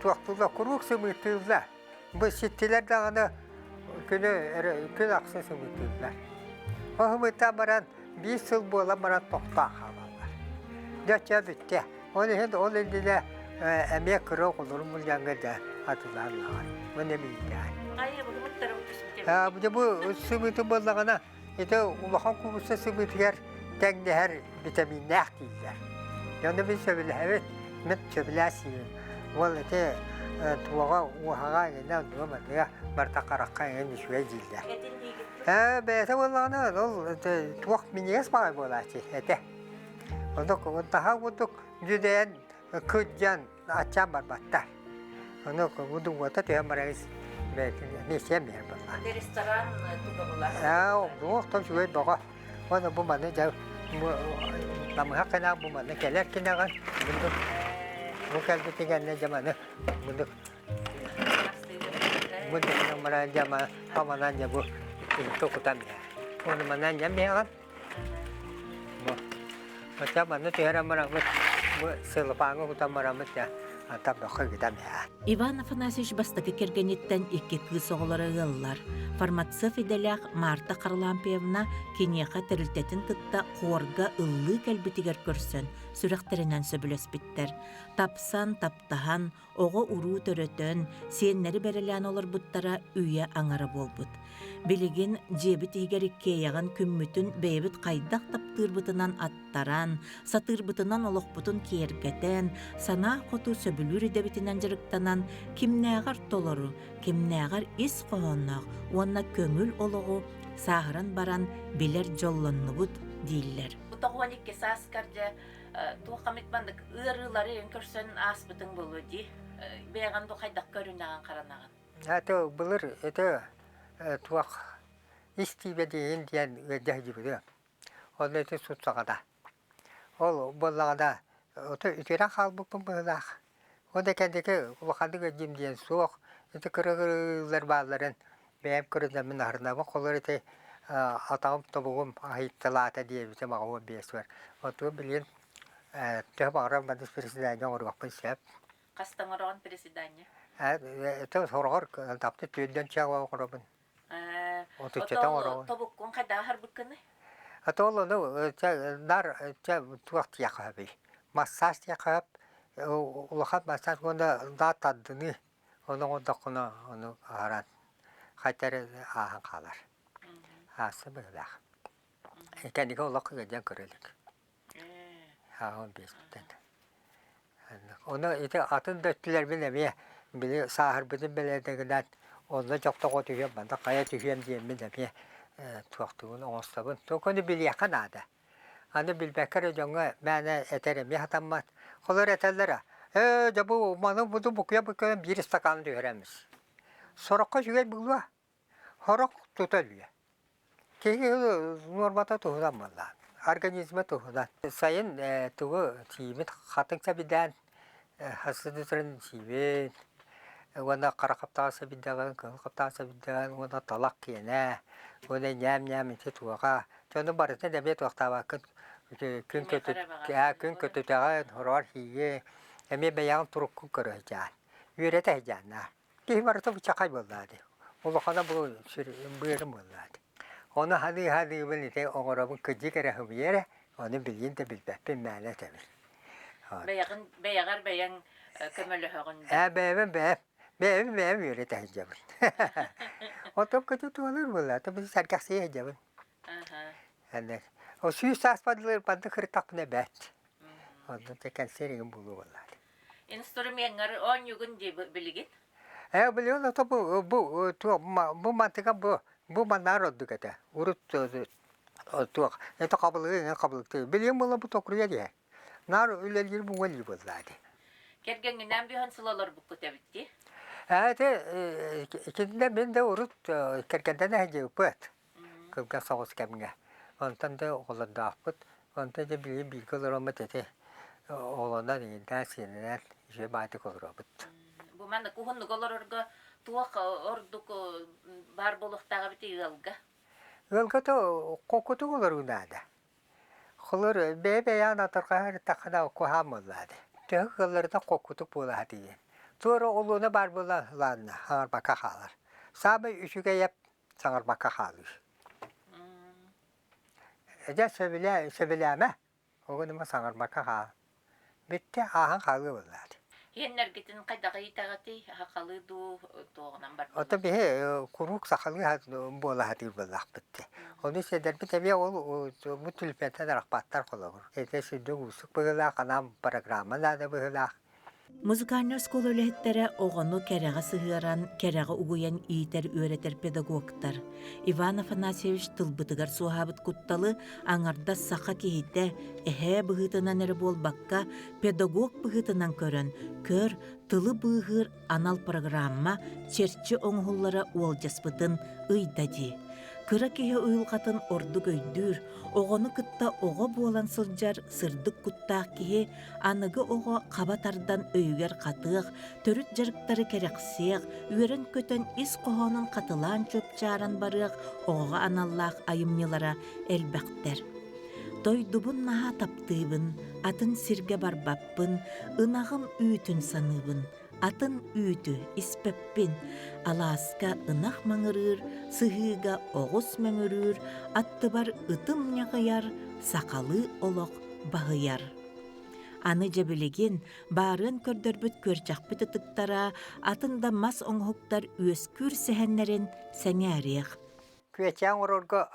туохтуулла куруук сымыыттыыллар. Бу ситтилэр даҕаны күнү күн ахсын сымыыттыыллар. Ол сымыыттаан баран биир сыл буолан баран тохтоон хаалаллар. Дьэ оччо бүттэ. Ол иһин ол иннинэ эмиэ кыра оҕолору мунньаҥҥа да атылаан лаҕар. Уонна миитээн. Бу сымыыты буоллаҕына Ити улахан куурусса сымыытыгар тэҥнэһэр битэмииннээх дииллэр. Дьону мин сөбүлэһэбит, мин сөбүлээ сиибин. Уол ити туоҕа уоһаҕа эҥинэ оннуга манныга барыта харахха эҥин үчүгэй дииллэр. Ээ бэйэтэ буоллаҕына ол туох минньигэс баҕайы буолааччы этэ. Оннук таһа курдук дьүдэйэн кырдьан аччаан барбаттар. Ону удуҥуота түһэн барабыз бэйэтин эмиэ сиэн биһэр буолла. Ресторан тутулла. Аа, туох үчүгэй бөҕө. Уонна бу маны дьэ бу намыһах кэнэҕ бу маны кэлэр кэнэҕин мундук бу кэлбитин кэннэ дьэ маны мундук мундук баран дьэ хаманан дьэ бу токутан биһэр. Уонна манан дьэ биһэҕин Бу манна түһэрэн бараммыт, бу сылыпааҥҥа кутан бараммыт дьэ, антан бөххө ыытан иһэ. Иван Афанасьевич бастакы кэргэниттэн икки кыыс оҕолоро ыаллар. Фармацевт идэлээх Марта Харлампьевна киниэхэ тэрилтэтин кытта хуорга ыллыы кэлбитигэр көрсөн, сүрэхтэринэн сөбүлэспиттэр. Тапсан, таптаһан, оҕо-уруу төрөтөн, сиэннэри бэрэлээн олорбуттара үйэ аҥара буолбут. Билигин дьиэбит иһигэр иккиэйэҕин күммүтүн бэйэбит хайдах таптыырбытынан аттаран, сатыырбытынан олохпутун киэргэтэн, санаа хоту сөбүлүүр идэбитинэн дьарыктанан, кимнээҕэр толору, кимнээҕэр ис хоһоонноох уонна көҥүл олоҕу сааһыран баран билэр дьоллоннубут дииллэр. 62 сааскар дьэ туох эмит маннык ыарыылары көрсөн ааспытыҥ буолуо дии. Бэйэҕин бу хайдах көрүнэҕин харанаҕын? Это былыр это туох ис тиибэ диэһин диэн ыалдьа сылдьыбытым. Онно ити сут саҕана. Ол буоллаҕына ото үтүөрэн хаалбыппын быһыылаах. Ол да кэнники улаханнык ыалдьыым диэн суох. Ити кыра-кыралар баалларын бэйэм көрүнэммин аһарынабын. Холобур ити атаҕым тобугум аһыйталаата диэбитим 85 бар. Оттон билигин төһө баҕарар маннык приседание оҥоруохпун сөп. Хаста оҥороҕун приседание? Это сороҕор таптыы түөрдэн чааҕа оҥоробун. Отуччата оҥороҕун. Тобуккун хайдах аһарбыккыный? А то ол ону наар туох диэххэ сөбүй? Массаж диэххэ сөп. Улахан массаж уонна даа тардыныы. Ону оҥордоххуна ону аһаран хайта эрэ ааһан хаалар. Аасса быһыылаах. Кэнники олох ыалдьан көрө илик. Ааҕан биэспиттэн. Ону ити атын да өттүлэрбин эмиэ били сааһырбытым бэлиэтигинэн онно дьохтоҕо түһүөм, манна хайа түһүөм диэммин эмиэ туохтугун оҥостобун. Туох ону билиэххэ наада. Аны билбэккэ эрэ дьоҥҥо мээнэ этэр эмиэ сатаммат. Холор этэллэр ээ дьэ бу маны буду букуйа-букуйа биир ыстакааны түһэрэммис. Сороххо үчүгэй буолуо, сорох тута өлүө. Киһи нуормата туһунан буолла, организма туһунан. Сайын тугу сиибит хатыҥ сэбидээн, хасыдытырын сиибит уонна хара хаптаҕас сэбирдэҕин, кыһыл хаптаҕас сэбирдэҕин уонна талах киэнэ уонна ньээм-ньээм ити туоха. Дьону барытын эмиэ туохтаабаккын күн көтүт күн көтүтэҕин, хороҕор сииги эмиэ бэйэҕин туруккун көрө сылдьаҕын, үөрэтэ сылдьаҕын наар. Киһи барыта бычахай буоллаа дии. Улахана бу сүр быарым буоллаа дии. Ону ханыы-ханыыбын ити оҥоробун кырдьык эрэ сымыйа эрэ, ону билигин да билбэппин мээнэ этэбин. Бэйэҕин бэйэҕэр бэйэҥ көмөлөһөҕүн да? Ээ бэйэбин бэйэм бэйэбин бэйэм үөрэтэ сылдьабын. Оттон көтүү туһалыыр буоллаа, то били сэргэхсийэ сылдьабын. Ол 100 сааспар дылы маннык сырыттахпына бэрт. Онно те кэнсиэр игин буолуо буоллаа. Инструмеҥҥар оонньуугун дии билигин? Ээ билигин ото бу бу туох бу мантыка бу бу манаар ордук этэ. Урут туох это хабылыгы иҥин хабылыктыы. Билигин буолла бу токуруйа диэ. Наар үлэлиир бу үлэлиир буоллаа дии. Кэргэҥҥинээн бүһэн сыл олорбуккут эбит дии? Ээ ити итиннэ мин да урут кэргэнтэн эһэдьиэппыт. Кылгас соҕус кэмҥэ. Онтон да оҕолордоохпут. Онтон дьэ билигин бииргэ олороммут ити оҕолонон ийэлээн сиэнинэн үчүгэй баайдык олоробут. Бу маннык уһуннук олорорго туох ордук баар буолуохтаах эбитий ыалга? Ыалга то холкутук олоруу наада. Холор бэйэ-бэйэҕин атырҕаһар таххына куһаан буоллаады. Төһө кыалларынан холкутук буола сатыйын. Туора олуона баар буолла ладно, хаҥарбакка хаалар. Саамай үчүгэй саҥарбакка хаалыы. Дьэ сөбүлээ, сөбүлээмэ, оҕунума саҥарбакка хаал. Бүттэ ааһан хаалыа буоллаат. Иэннэргитин хайдах ыйытаҕытый? Сахалыы дуу, туоҕунан бардылар? Ото биһи куруук сахалыы буола сатыыр буоллахпыт дии. Ону сиэдэрбит эмиэ ол бу түлпэнтэн арахпаттар холобур. Ити сүрдүк уустук быһыылаах, анаан программа наада быһыылаах. Музыкальнай оскуола үлэһиттэрэ оҕону кэрэҕэ сыһыаран, кэрэҕэ угуйан иитэр-үөрэтэр педагогтар. Иван Афанасьевич тылбытыгар суоһаабыт кутталы аҥардас саха киһитэ эһээ быһыытынан эрэ буолбакка, педагог быһыытынан көрөн, көр, тылы быыһыыр анал программа чэрчи оҥоһуллара уолдьаспытын ыйда дии. Кыра киһи уйулҕатын ордук өйдүүр, оҕону кытта оҕо буолан сылдьар сырдык куттаах киһи аныгы оҕо хаба тардан өйүгэр хатыах, төрүт дьарыктары кэрэхсиэх, үөрэн-көтөн ис хоһоонун хатылаан чуопчааран барыах оҕоҕо аналлаах айымньылара элбэхтэр. Дойдубун наһаа таптыыбын, атын сиргэ барбаппын, ынаҕым үүтүн саныыбын, атын үүтү испэппин, алааска ынах маҥырыыр, сыһыыга оҕус мөҥүрүүр, аттыбар ытым ньаҕыйар, сахалыы олох баһыйар. Аны дьэ билигин баарыан көрдөрбүт күөрчэхпит ытыктара, атын да мас оҥоһуктар үөскүүр сэһэннэрин сэҥээриэх. Күөчээн оҥорорго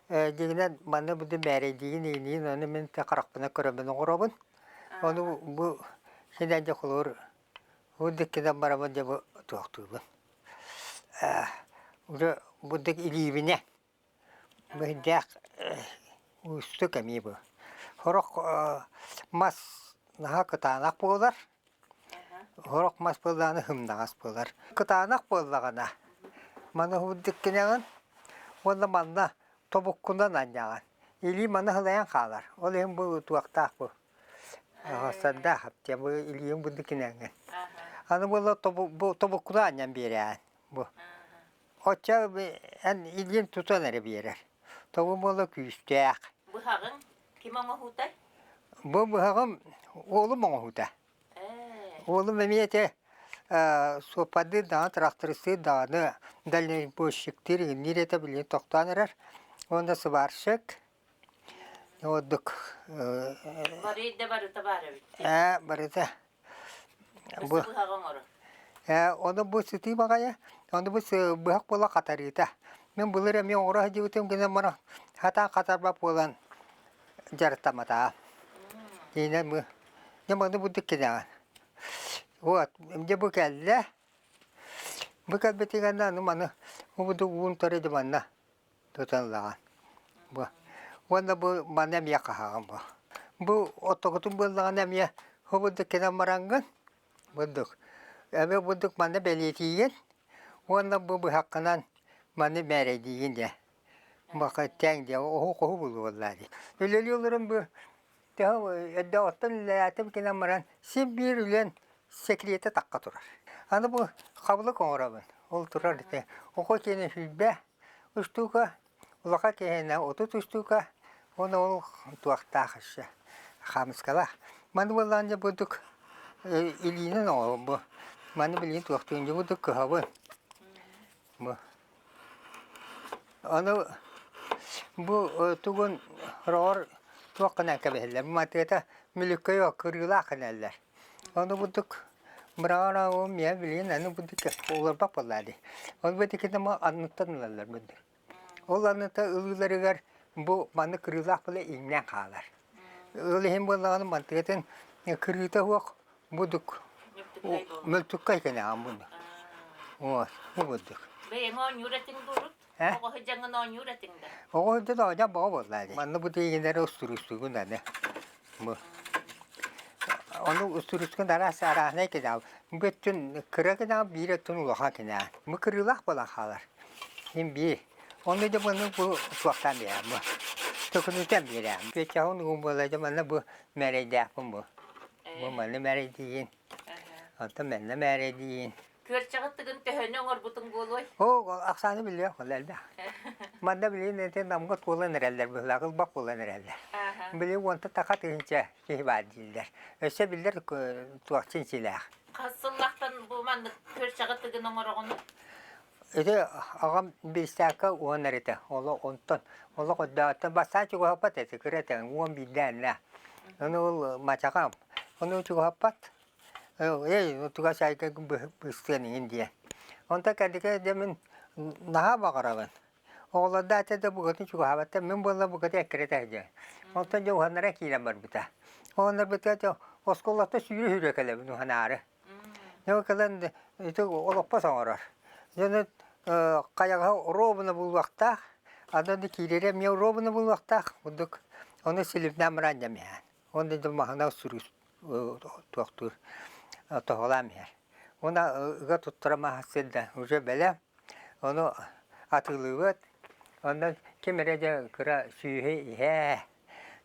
дьиҥинэн манна бу мээрэйдиигин иҥниин ону мин харахпынан көрөммүн оҥоробун. Ону бу синэн дьэ холобур урдуккинэн барабын дьэ бу туохтуубун. Уже бурдук илиибинэ быһыйдаах уустук эмиэ бу. Сорох мас наһаа кытаанах буолар, сорох мас буоллаҕына һымнаҕас буолар. Кытаанах буоллаҕына маны уһурдуккинэҕин уонна манна тобуккунан анньаҕын. Илии маны сылайан хаалар. Ол иһин бу туохтаах бу Сардаах диэн бу илиим бурдук кинээҥҥин. Аны буолла бу тобуккуна анньан биэрээҕин бу. Оччо эн илиин тутан эрэ биэрэр. Тобу буолла күүстээх. Быһаҕыҥ ким оҥоһуутай? Бу быһаҕым уолум оҥоһуута. Уолум эмиэ ити суоппардыыр даҕаны, трактористыыр даҕаны, дальнобойщиктыыр иҥниир этэ билигин тохтоон эрэр. Уонна сварщик. Ордук Бары да барыта баар эбит. Ээ, барыта. Бу быһаҕы оҥорор. Ээ, ону бу сытыы баҕайы, ону бу быһах буола хатарыыта. Мин былыр эмиэ оҥоро сылдьыбытым гынан баран, хатаан хатарбат буолан дьарыктамматаҕым. Иинэ бу, дьэ маны бурдук кэнэҕин. Вот, дьэ бу кэллэ. Бу кэлбитигэр аны маны убуду уун тору манна туталлаҕа. Бу уонна бу маны эмиэ хаһаҕын бу. Бу оттогутун буоллаҕына эмиэ хобурдук кэлэн бараҥҥын бурдук эмиэ бурдук манна бэлиэтиигин уонна бу быһаххынан маны мээрэйдиигин диэ. Баха тэҥ диэ оһу-хоһу булуоллаа дии. Үлэлии олорон бу Төһө эрдэ оттон үлэлээтим гынан баран син биир үлэн секретэ тахха турар. Аны бу хабылык оҥоробун. Ол турар ити. Оҕо киэнэ 20 устуука, улахан киһинэ 30 устуука, уонна ол туохтаах өссө хаамыскалаах. Маны буоллаҕына дьэ бурдук илиинэн оҥоробун бу. Маны билигин туохтуун дьэ бурдук кыһабын. Бу Ону бу тугун сороҕор туох гынан кэбиһэллэр, матыата мүлүккэй кырыылаах гыналлар. Ону бурдук быраҕан миэ билигин аны бурдук олорбот буоллаа дии. Ол бэтикитэ анныттан ылаллар бурдук. Ол анныта ылыыларыгар бу маннык кырыылаах буола иҥнэн хаалар. Ол иһин буоллаҕына мантыгытын кырыыта суох Будук. Мөлтүккэй кэнэҕин буну. Вот, бу бурдук. Бэйэҥ оонньуур этиҥ дуурут? Оҕо сылдьаҥҥын оонньуур этиҥ да? Оҕо сылдьан оонньоон бөҕө буоллаа дии. Манна бу тиигинэри устуруустуугун аны. Бу. Ону устуруускун араас арааһынай кэнэҕин. Бу өттүн кыра кэнэҕин, биир өттүн улахан кэнэҕин. Бу кырыылаах буолан хаалар. Син биир. Онно дьэ манна бу суохтаан биэрээм бу. Төкүнүтэн биэрээм. Печаһын угун буолла дьэ манна бу мэрэйдээхпин бу. Бу манна мээрэйдиигин. Онтон манна мээрэйдиигин. Күөрчэҕи тыгын төһөнү оҥорбутуҥ буолуой? Оо, ахсааны билиэх ол элбэх. Манна билигин ити Намга туолан эрэллэр быһыылаах, ылбах буолан эрэллэр. Билигин уонта таха тыһыынча киһи баар дииллэр. Өссө биллэр туох чинчилээх. Хас сыллахтан бу маннык күөрчэҕи тыгын оҥороҕунуй? Ити аҕам биристээккэ уон эритэ. Олох онтон олох өйдөөттөн бастаан чугаһаппат этэ, кыра этэ, 11-дээннэ. Ону ол мачаҕам, ону чугаһаппат. Эй, туга саайка быстыан иһин диэн. Онтон кэнники дьэ мин наһаа баҕарабын. Оҕолордоох этэ да букатын чугаһаабаттар, мин буолла букатын эккирэтэ сылдьабын. Онтон дьэ уһаннара киирэн барбыта. Уһаннарбытыгар дьэ оскуолаттан сүүрэ-сүүрэ кэлэбин уһанаары. Дьэ кэлэн ити олоппос оҥорор. Дьону хайаҕаһа оруобуна булуохтаах, аны да киирэрэ эмиэ оруобуна булуохтаах курдук. Ону силимнээн баран дьэмиһээн. Уонна да маһына суруус туохтуур тоһолаан иһэр. Уонна ыга туттара маһа да уже бэлэм. Ону атыылыыбыт. Онон ким эрэ дьэ кыра сүөһү иһээ,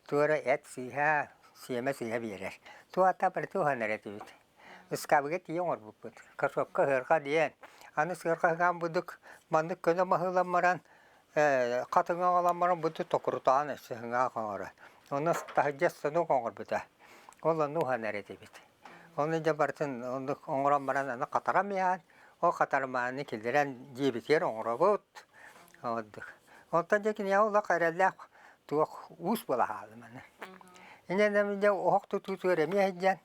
туора эт сыыһа, сиэмэ сыыһа биэрэр. Туох барыта уһанар этибит. Ыскаабыга тиийэ оҥорбуппут. Картопка сыарҕа диэн. Аны сыарҕа ыһыгаан бурдук маннык көнө маһылан баран хатыҥы аҕалан баран бурдук токурутаан өссө ыһыҥаах оҥорор. Онно таһырдьа станок оҥорбута. Ол онно уһанар этибит. Ону дьэ барытын оннук оҥорон баран аны хатарам иһэн, ол хатарымааны киллэрэн дьиэбитигэр оҥоробут. Ордук. Онтон дьэ киниэхэ олох эрэллээх туох уус буола хааллым аны. Инньэ дьэ оһох тутуутугар эмиэ сылдьан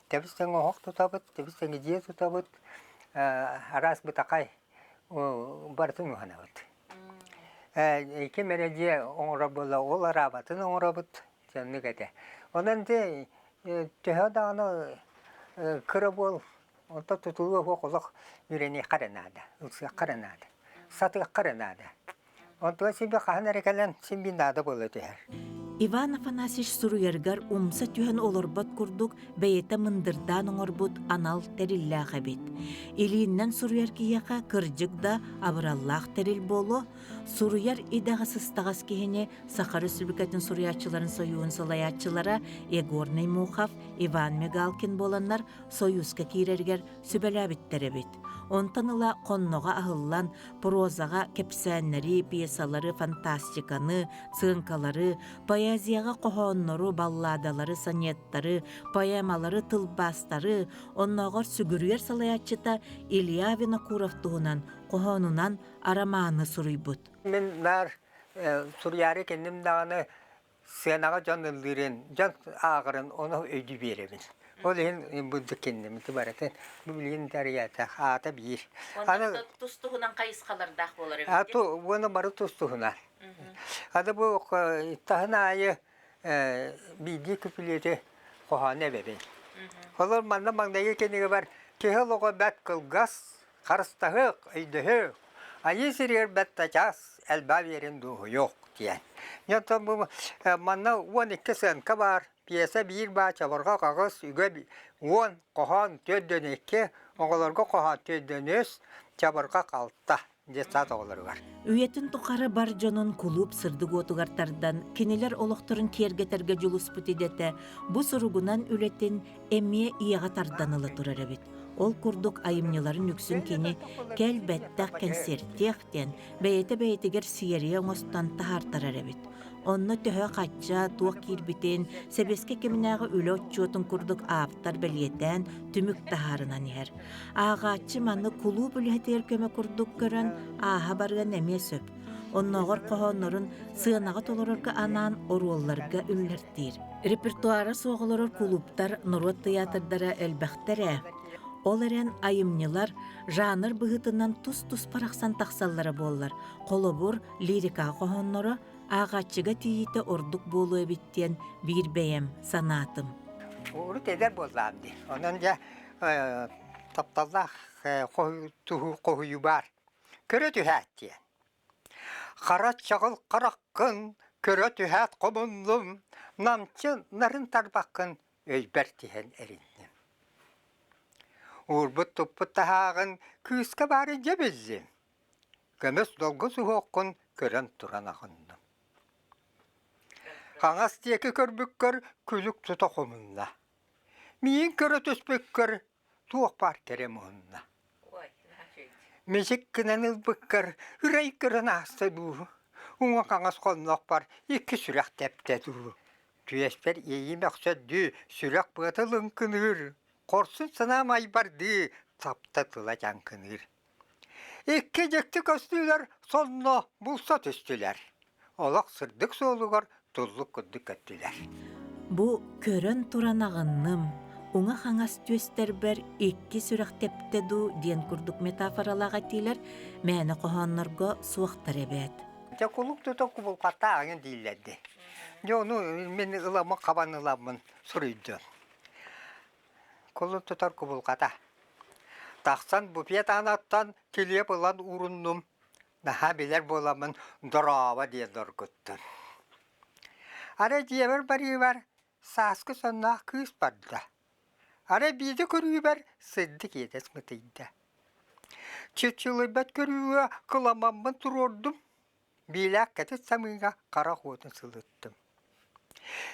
тэбис-тэҥ оһох тутабыт, тэбис-тэҥ дьиэ тутабыт, араас бытахай барытын уһанабыт. Ким эрэ дьиэ оҥорор буолла, ол араабатын оҥоробут, соннук этэ. Онон ити төһө даҕаны кыра буол, онтон тутулуга суох олох үөрэниэххэ эрэ наада, ылсыахха эрэ наада, сатыахха эрэ наада. Онтугар син биир хаһан эрэ кэлэн син биир наада буола түһэр. Иван Афанасьевич суруйарыгар умса түһэн олорбот курдук бэйэтэ мындырдаан оҥорбут анал тэриллээх эбит. Илииннэн суруйар киһиэхэ кырдьык да абыраллаах тэрил буолуо, суруйар идэҕэ сыстаҕас киһини Саха Өрөспүүбүлүкэтин суруйааччыларын сойууһун салайааччылара Егор Наймухов, Иван Мигалкин буоланнар Сойууска киирэригэр сүбэлээбиттэр эбит. Онтон ыла хонноҕо аһыллан, прозаҕа кэпсээннэри, пьесалары, фантастиканы, сыаҥкалары, поэзияҕа хоһооннору, балладалары, сонеттары, поэмалары, тылбаастары, оннооҕор сүгүрүйэр салайааччыта Илья Винокуров туһунан хоһоонунан арамааны суруйбут. Мин наар суруйаары кэнним даҕаны сыанаҕа дьон ыллыырын, дьон ааҕарын ону өйдүү биэрэбин. Ол иһин бурдук кэнним ити барытын бу билигин тарыйаата аата биир. Аны тус-туһунан хайысхалардаах буолар эбит. А уонна бары тус-туһунан. Аны бу таһын аайы биирдии күпүлүөтү хоһоону эбэбин. Олор манна маҥнайгы кинигэ бар киһи олоҕо бэрт кылгас, Харыстаһыах, өйдөһүөх, айыы сиригэр бэрт чаас элбээ биэрин дуоһуйуох диэн. Онтон бу манна 12 сыанка баар, пьеса биир баа, чабырҕах аҕыс, үгэ уон, хоһоон 42, оҕолорго хоһоон 43, чабырҕах алта детсад оҕолоругар. Үйэтин тухары бар дьонун кулууп сырдык уотугар тардан, кинилэр олохторун киэргэтэргэ дьулуспут идэтэ бу суругунан үлэтин эмиэ ийэҕэ тардан ыла турар эбит. Ол курдук айымньыларын үксүн кини «Кэл бэттэх кэнсиэртиэх» диэн бэйэтэ бэйэтигэр сиэрийэ оҥостон таһаартарар эбит. Онно төһө-хачча, туох киирбитин, сэбиэскэй кэминээҕи үлэ отчуотун курдук ааптар бэлиэтээн түмүк таһаарынан иһэр. Ааҕааччы маны кулууп үлэһитигэр көмө курдук көрөн ааһа барыан эмиэ сөп. Оннооҕор хоһооннорун сыанаҕа толорорго анаан оруолларга үллэртиир. Репертуара суох олорор кулууптар, норуот тыйаатырдара элбэхтэр ээ. Ол эрэн айымньылар жанр быһыытынан тус-туспа арахсан тахсаллара буоллар, холобур, лирика хоһоонноро ааҕааччыга тиийиитэ ордук буолуо эбит диэн биир бэйэм санаатым. Урут эдэр буоллаҕым дии. Онон дьэ тапталлаах хоһуйуу баар. Көрө түһээт диэн. Хара чаҕыл хараххын көрө түһээт хомуннум, намчы нарын тарбаххын өйбөр тиһэн эринним. Уурбут-туппут таһааҕын кыыска баарын дьэ биллим, көмүс долгу суһуоххун көрөн туран аҕынным. Хаҥас диэки көрбүккэр күлүк тута хомунна. Миин көрө түспүккэр туох баар кэрэ муһунна. Мичик гынан ылбыккар ырай көрөн ааста дуу, уҥа-хаҥас хоннохпор икки сүрэх тэптэ дуу. Түөспэр иэйии мөхсөрдүү, сүрэх быата лыҥкыныыр, хорсун санаам айбардыы, тапта тыла дьаҥкыныыр. Икки дьикти көстүүлэр сонно булса түстүлэр. Олох сырдык суолугар туллук курдук көттүлэр. Бу көрөн туран аҕынным, уҥа-хаҥас түөстэрбэр икки сүрэх тэптэ дуу диэн курдук метафоралаах этиилэр мээнэ хоһооннорго суохтар эбээт. Дьэ кулук тута кубулҕаттаах аҥын дииллэр дии. Дьэ ону мин ыламмын хабан ыламмын суруйдум. Кулун тутар кубулҕата. Тахсан буфет аанаттан килиэп ылан ууруннум, наһаа билэр буоламмын дорообо диэн доргуттум. Арай дьиэбэр барыыбар сааскы сонноох кыыс барда. Арай биирдэ көрүүбэр сырдык иэдэс мытыйда. Чычылыйбат көрүүгэ кыламаммын туруордум, биилээх кэтит самыыга харах уотун сылыттым.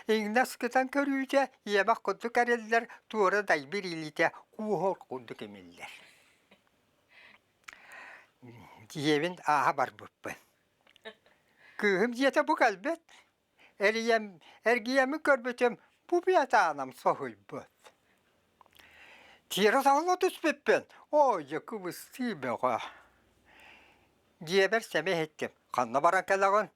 Иҥнэс кытан көрүүтэ иэмэх курдук эриллэр, туора дайбыр илиитэ кууһар курдук имиллэр. Дьиэбин ааһа барбыппын. Кыыһым дьиэтэ бу кэлбит. Эрийэм, эргийэммин көрбүтүм, бу быатаанам соһуйбут. Тиэрэ саҕала түспүппүн, оо, дьэ кыбыстыы бөҕө. Дьиэбэр сэмэ иһиттим, ханна баран кэлэҕин?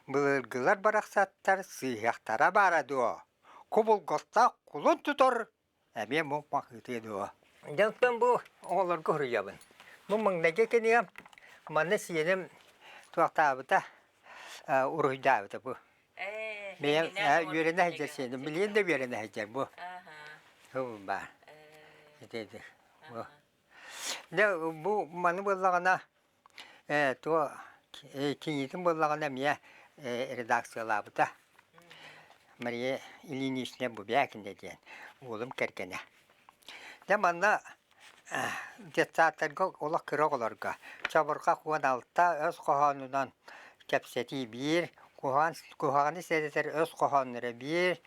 Былыргылар барахсаттар сыыһыахтара баара дуо, кубулҕаттаах кулун тутар эмиэ муҥ-мах ыытыа дуо. Дьонтон бу оҕолорго суруйабын. Бу маҥнайгы кинигэм манна сиэним туохтаабыта, уруһуйдаабыта бу. Бэйэм үөрэнэ сылдьар сиэним, билигин да үөрэнэ сылдьар бу. Баар. Ити бу. Дьэ бу маны буоллаҕына Ээ, туо кийиитим буоллаҕына эмиэ редакциялаабыта. Мария Ильинична Бубякина диэн уолум кэргэнэ. Дьэ манна детсадтарга олох кыра оҕолорго чабырҕах 16 өс хоһоонунан кэпсэтии биир, куһаҕан куһаҕаны сэрэтэр өс хоһоонноро биир,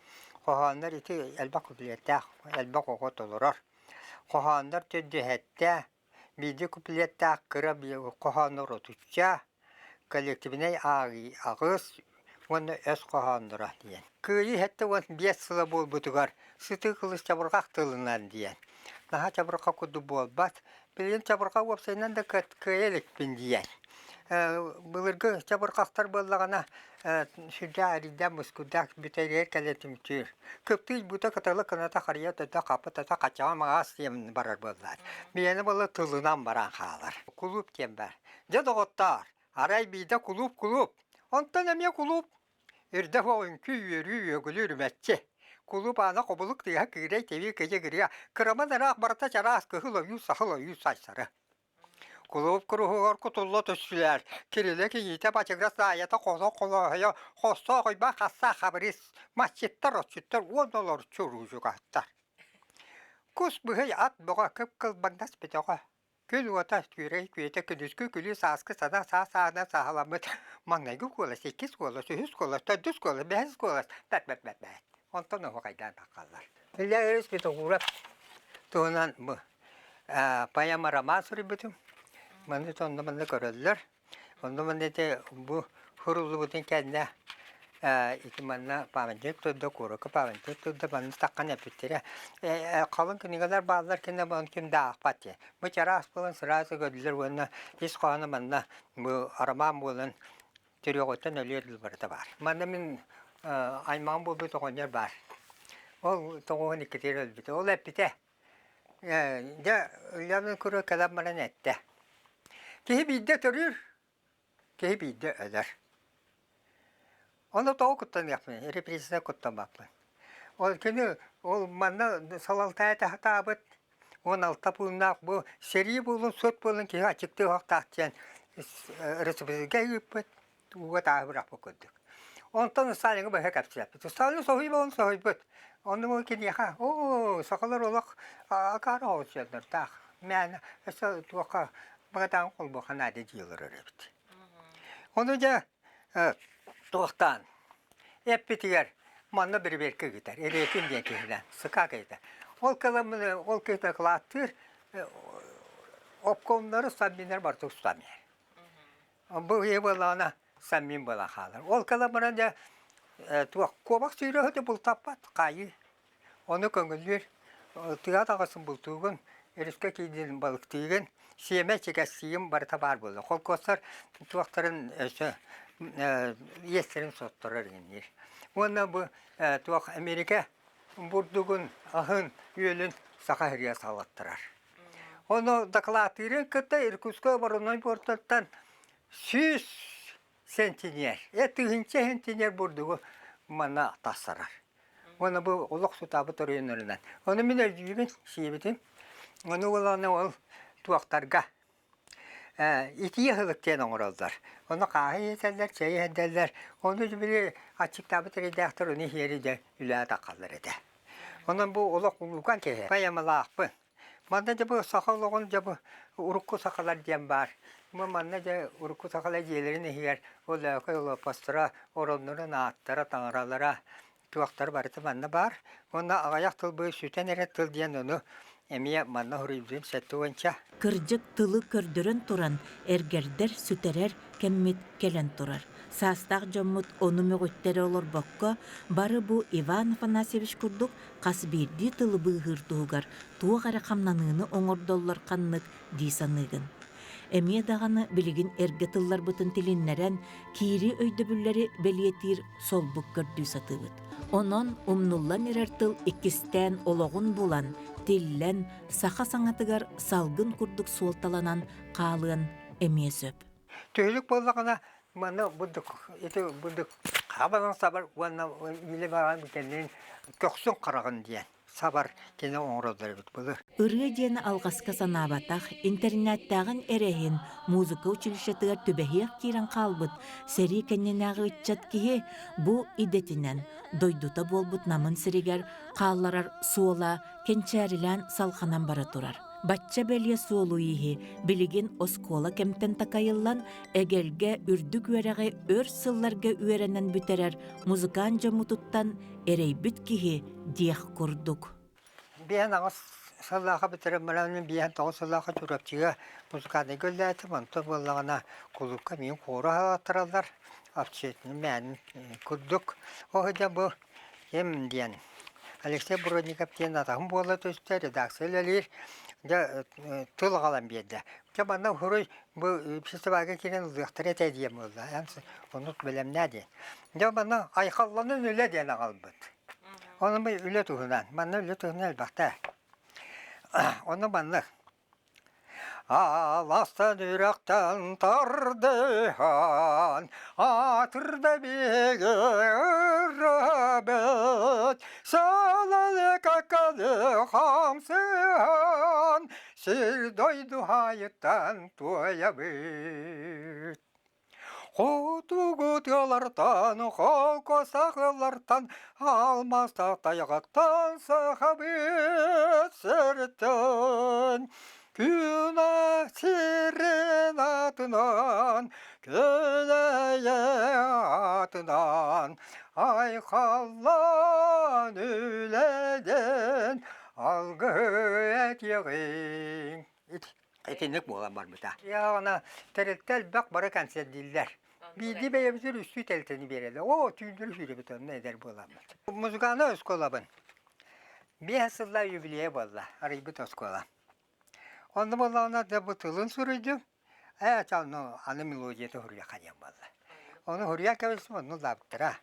хоһооннор ити элбэх куплеттээх, элбэх оҕо толорор. Хоһооннор төрдүһэттэ, биирдии куплеттаах кыра хоһооннор отучча, коллективнай ааҕыы аҕыс уонна өс хоһоонноро диэн. Кыайыы 75 сыла буолбутугар сытыы кылыс чабырҕах тылынан диэн. Наһаа чабырҕах курдук буолбат. Билигин чабырҕах уопсайынан да кыайа иликпин диэн. Былыргы чабырҕахтар буоллаҕына сүрдээх эриирдээх мускуурдаах бүтэригэр кэлэ түмтүүр. Кыптыый бута кыталы кыната харыйа төтө хапы тата хачаҕа маҕаас диэн барар буоллаат. Миэнэ буолла тылынан баран хаалар. Кулууп диэн баар. Дьэ, доҕоттоор, арай биирдэ кулууп-кулууп, онтон эмиэ кулууп. Үрдэх уол үҥкүү үөрүү үөгүлүү үрүмэччи. Кулууп аана хобулук тыаһа кыырай тэбии кыдьыгырыа, кыраман ыраах барыта чараас кыһыл ойуу сахыл ойуу сайсары. Кулууп куруһугар кутулла түстүлэр, Кирилэ кийиитэ бачыгырас Даайата хосо-холооһойо, хостоох Уйбаан хасса Хабырыыс, масчыттар, отчуттар уонна олорчу уруучукаттар. Кус быһый ат бөҕө кып-кылбаҥнас бөтөҕө, Күн уота түүрэй күөтэ күнүскү күлүү сааскы сана саас аана сааһыламмыт маҥнайгы куолас, иккис куолас, үһүс куолас, төрдүс куолас, бэһис куолас бэт бэт бэт бэт. Онтон оһуохайдаан таххаллар. Илья Ильич Петухуров туһунан бу поэма роман суруйбутум. Маны онно манна көрөллөр. Онно манна ити бу суруллубутун кэннэ ити манна памятник турда, куоракка памятник турда, манна таххан эппиттэрэ. Халыҥ кинигэлэр бааллар кэннэ ону ким да аахпат диye. Бу чараас буолан сразу көрдүлэр уонна ис хоһооно манна бу роман буолан төрүөҕүттэн өлүөр дылы барыта баар. Манна мин аймаҕым буолбут оҕонньор баар. Ол тоҕуһун иккитигэр өлбүтэ. Ол эппитэ Дьэ, Ульяна куруук кэлэн баран эттэ: «Киһи биирдэ төрүүр, киһи биирдэ өлөр. Ону тоҕо куттаныахпыный, репрессияны куттаммаппын. Ол кини ол манна салалта этэ сатаабыт, 16 пууннаах бу сэрии буолун, сут буолун киһи аччыктыы оһохтоох диэн республика ыыппыт, ууга тааһы бырахпыт курдук. Онтон Сталиҥҥа быһа кэпсээппит. Сталин соһуйбут, соһуйбут. Онно киниэхэ, оо, сахалар олох акаары оҕус Мээнэ өссө туохха быгатаан холбуохха наада дии олорор эбит. Ону дьэ туохтаан эппитигэр манна бирибиэркэ ыытар, Эриэтин диэн киһинэн, СК киһитэ. Ол кыламмын ол киһитэ кылааттыыр, обкомнары Савминнар барыта устан иһэр. Бу киһи буоллаҕына саммин буолан хаалар. Ол кэлэн баран дьэ туох куобах сүүрэ бултаппат хаайыы. Ону көҥүллүүр тыа таҕысын бултуугун, өрүскэ киирдин балыктыыгын, сиэмэ чигэссиим барыта баар буолла. Холкуостар туохтарын өссө иэстэрин сотторор иҥниир. Уонна бу туох Америка бурдугун, аһын, үөлүн Саха сиригэр салаттарар. Ону дакылааттыырын кытта Иркутскай обороннай пуортаттан 100 сентинер, тыһыынча сентинер бурдугу манна тахсарар. Уонна бу олох сутаабыт оройуоннарынан. Ону мин өйдүүбүн, сиэбитим. Ону уолана ол туохтарга итии аһылык диэн оҥороллор. Ону хааһы иһитэллэр, чэй иһэрдэллэр. Ону били аччыктаабыт эрэйдээхтэр ону иһиэри дьэ үлэҕэ таххаллар этэ. Онон бу олох улуукан киһи. Поэмалаахпын. Манна дьэ бу саха олоҕун дьэ бу урукку сахалар диэн баар. Бу манна дьэ урукку сахалар дьиэлэрин иһигэр ол Өлөкөй олоппосторо, ороннорун ааттара, таҥаралара, туохтара барыта манна баар. Уонна аҕыйах тыл бу сүтэн эрэр тыл диэн ону эмиэ манна суруйбутум сэттэ уонча. Кырдьык тылы көрдөрөн туран эргэрдэр, сүтэрэр кэммит кэлэн турар. Саастаах дьоммут ону мөҕүттэрэ олорбокко, бары бу Иван Афанасьевич курдук хас биирдии тылы быыһыыр туһугар туох эрэ хамнаныыны оҥордоллор ханнык дии саныыгын. Эмиэ даҕаны билигин эргэ тылларбытын тилиннэрэн, киирии өйдөбүллэри бэлиэтиир солбук көрдүү сатыыбыт. Онон умнуллан эрэр тыл иккистээн олоҕун булан, тиллэн, саха саҥатыгар салгын курдук суолталанан хаалыан эмиэ сөп. Түһүлүк буоллаҕына манна бурдук ити бурдук хабанан сабар уонна илэ баран кэннин көхсүн хараҕын диэн. сабар кини оҥороллор эбит былыр. Ырыа диэн алҕаска санаабатах, интэринээттээҕин эрэһин музыка училищетыгар түбэһиэх киирэн хаалбыт сэрии кэннинээҕи ыччат киһи бу идэтинэн дойдута буолбут Намын сиригэр хаалларар суола кэнчээрилээн салҕанан бара турар. Бачча бэлиэ суолу-ииһи билигин оскуола кэмтэн такайыллан, эгэлгэ үрдүк үөрэҕи өр сылларга үөрэнэн бүтэрэр музыкант дьоммутуттан эрэйбит киһи диэх курдук. 58 сыллаахха бүтэрэн баран мин 59 сыллаахха Чурапчыга музыкальнайга үлэлээтим. Онтон буоллаҕына кулуупка миигин хуору аһаттараллар. Общественный мээнин курдук. Ол сылдьан бу ким диэн Алексей Бродников диэн атаһым буола түстэ, редакция үлэлиир. Дьэ тыл аҕалан биэрдэ. Дьэ манна уһуруй бу фестивальга киирэн ылыахтара этэ диэн буолла. Эн оннук бэлэмнээ диэн. Дьэ манна айхалланан үлэ диэн аҕалбыт. Ону бу үлэ туһунан, манна үлэ туһунан элбэхтэ. Ону маннык Аластан үрэхтэн тардыһан, аатырда биһиги ырыабыт, сылалы какалы хамсыһан, сир дойду хайыттан туойабыт. Хотугу тыалартан, холкуостаах ыаллартан, алмаастаах тайҕаттан сахабыт сириттэн күн сирин атынан, күнэйэ атынан айхаллаан үлэдэн алгыһы этиэҕиҥ. Итинник буолан барбыта. Яҕына тэрилтэ элбэх бары концерт дииллэр. Биирдии бэйэбитигэр үстүү тэрилтэни биэрэллэр. Оо, түүннэри сүүрэбит онно эдэр буоламмыт. Музыкальнай оскуолабын 5 сыллаах юбилейа буолла, арыйбыт оскуола. Онно буоллаҕына да бу тылын суруйдум. Ээ, аны, аны мелодията суруйуохха диэн буолла. Ону суруйан кэбистим, онно ыллаабыттара.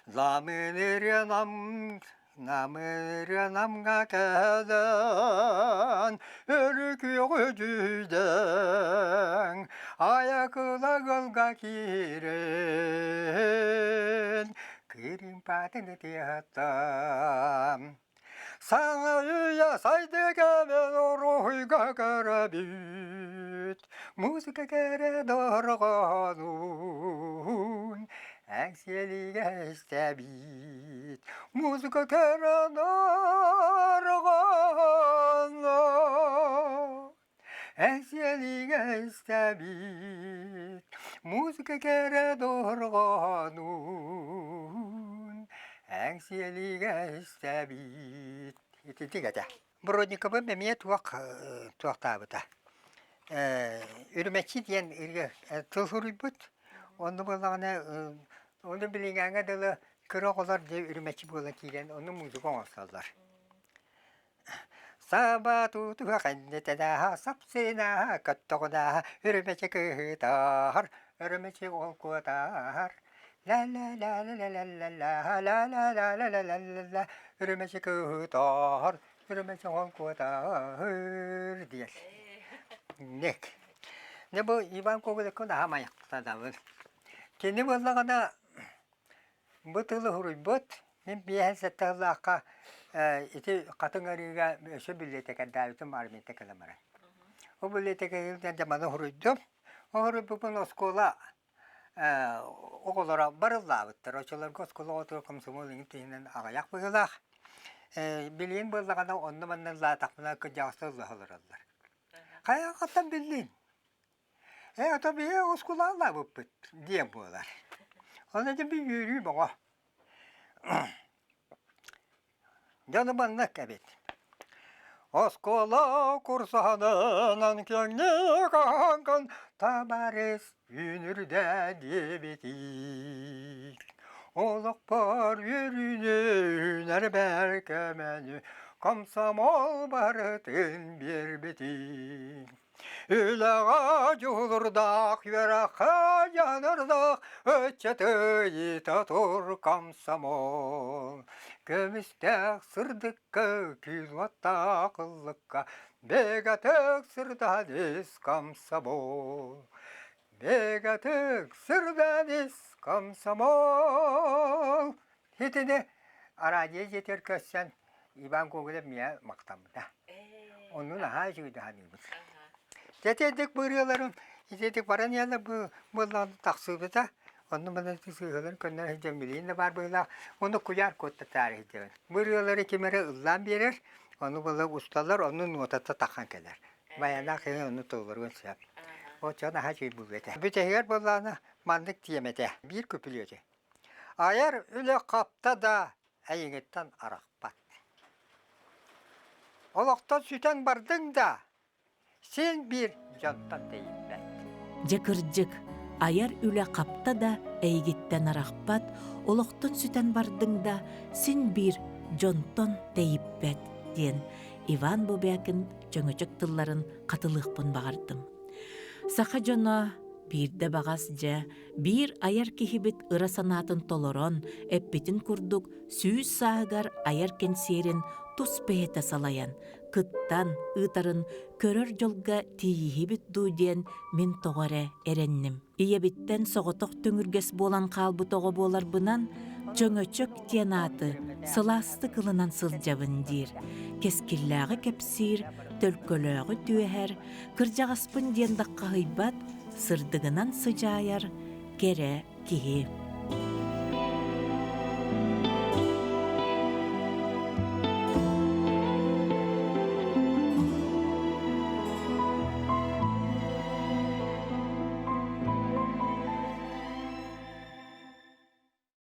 Намырыанам, намырыанамҥа кэлэн, өрүкүөҕү дьүйдэҥ, айакыла ыалга киирэн, кырыымпатын тыаһаттан. Саҥа үйэ сайдыы кэмин уруһуйга көрөбүт, музыка кэрэ дорҕоонун эҥсиэлигэ истэбит. Музыка кэрэ дорҕоонун Эҥсиэлигэ истэбит, музыка кэрэ дорҕоонун. Эҥсиэлигэ истэбит. Итинник этэ. Бродниковым эмиэ туох туохтаабыта. Үрүмэччи диэн тыл суруйбут. Онно буоллаҕына ону билиҥҥээҥҥэ дылы кыра оҕолор дьэ үрүмэччи буола киирэн ону музыка оҥостоллор. Саба тутуһа кэннитэнээһэ сапсыынааһа көттөҕүнээһэ үрүмэчи кыыһытааһар өрүмэчи олкуотааһар ла-ла-ла-ла-ла-ла-ла ла-ла-ла-ла-ла-ла-ла үрүмэчи кыыһытааһар үрүмэчи олкуотааһыр диэн. Ник. Дьэ бу Иван Коголевка наһаа майахтанабын. Кини буоллаҕына Бу тылы суруйбут, мин 57 сыллаахха ити Хатыҥ Арыыга өссө библиотекардаабытым армията кэлэн баран. Ол библиотекарьынан дьэ маны суруйдум. Ол суруйбуппун оскуола оҕолоро барыллаабыттар. Оччолорго оскуола оҕотугар комсомол иҥин туһунан аҕыйах быһыылаах. Билигин буоллаҕына онно-манна ыллаатахпына кырдьаҕастар ыллаһа олороллор. Хайаҕыттан биллиҥ? Ээ, ото биһи оскуолаалаабыппыт диэн буолар. Ол этэ би үөрүү бөҕө. Дьону маннык эбит. Оскуола курсаһанынан киэҥник аһаҥкын табаарыс үүнүрдэ диэбитий. Олохпор үөрүүнү үүнэрбэр көмөнү комсомол барытын биэрбитий. Үлэҕэ дьулурдаах, үөрэххэ дьаныардаах ыччаты ыйыта тур комсомол. Көмүстээх сырдыкка, күүс уоттаах ыллыкка бигэтик сырдаан ис комсомол. Бигэтик сырдаан ис комсомол. Итини Араадьыйа дьиэтигэр көрсөн Иван Гоголев миэхэ махтаммыта. Онну наһаа үчүгэйдик саныыбын. Тэтэрдик бу ырыаларым ититик баран иһэллэр бу буоллаҕына тахсыбыта. Онно манна сыыһаларын көннөрө сылдьан билигин да баар быһыылаах. Ону куйаар куоттатаары сылдьабын. Бу ырыалары ким эрэ ыллаан биэрэр, ону буола усталлар, ону нуотата таххан кэлэр. Байанаах киһи ону толоруон сөп. Оччоҕо наһаа үчүгэй буолуо этэ. Бүтэһигэр буоллаҕына маннык тиэмэ этэ. Биир күпүлүөтү. Айар үлэ хапта да эйигиттэн арахпат. Олохтон сүтэн бардыҥ да, син биир дьонтон тэйиппэт. Дьэ кырдьык, айар үлэ хапта да эйигиттэн арахпат, олохтон сүтэн бардыҥ да, син биир дьонтон тэйиппэт диэн Иван Бубякин чөҥөчөк тылларын хатылыахпын баҕардым. Саха дьоно биирдэ баҕас дьэ биир айар киһибит ыра санаатын толорон, эппитин курдук 100 сааһыгар айар кэнсиэрин тус бэйэтэ салайан, кыттан ыытарын көрөр дьолго тиийиһибит дуу диэн мин тоҕо эрэ эрэнним. Ийэбиттэн соҕотох төҥүргэс буолан хаалбыт оҕо буоларбынан, Чөҥөчөк диэн ааты сылаастык ылынан сылдьабын диир, кэскиллээҕи кэпсиир, төлкөлөөҕү түөһэр, кырдьаҕаспын диэн даххаһыйбат, сырдыгынан сыдьаайар кэрэ киһи.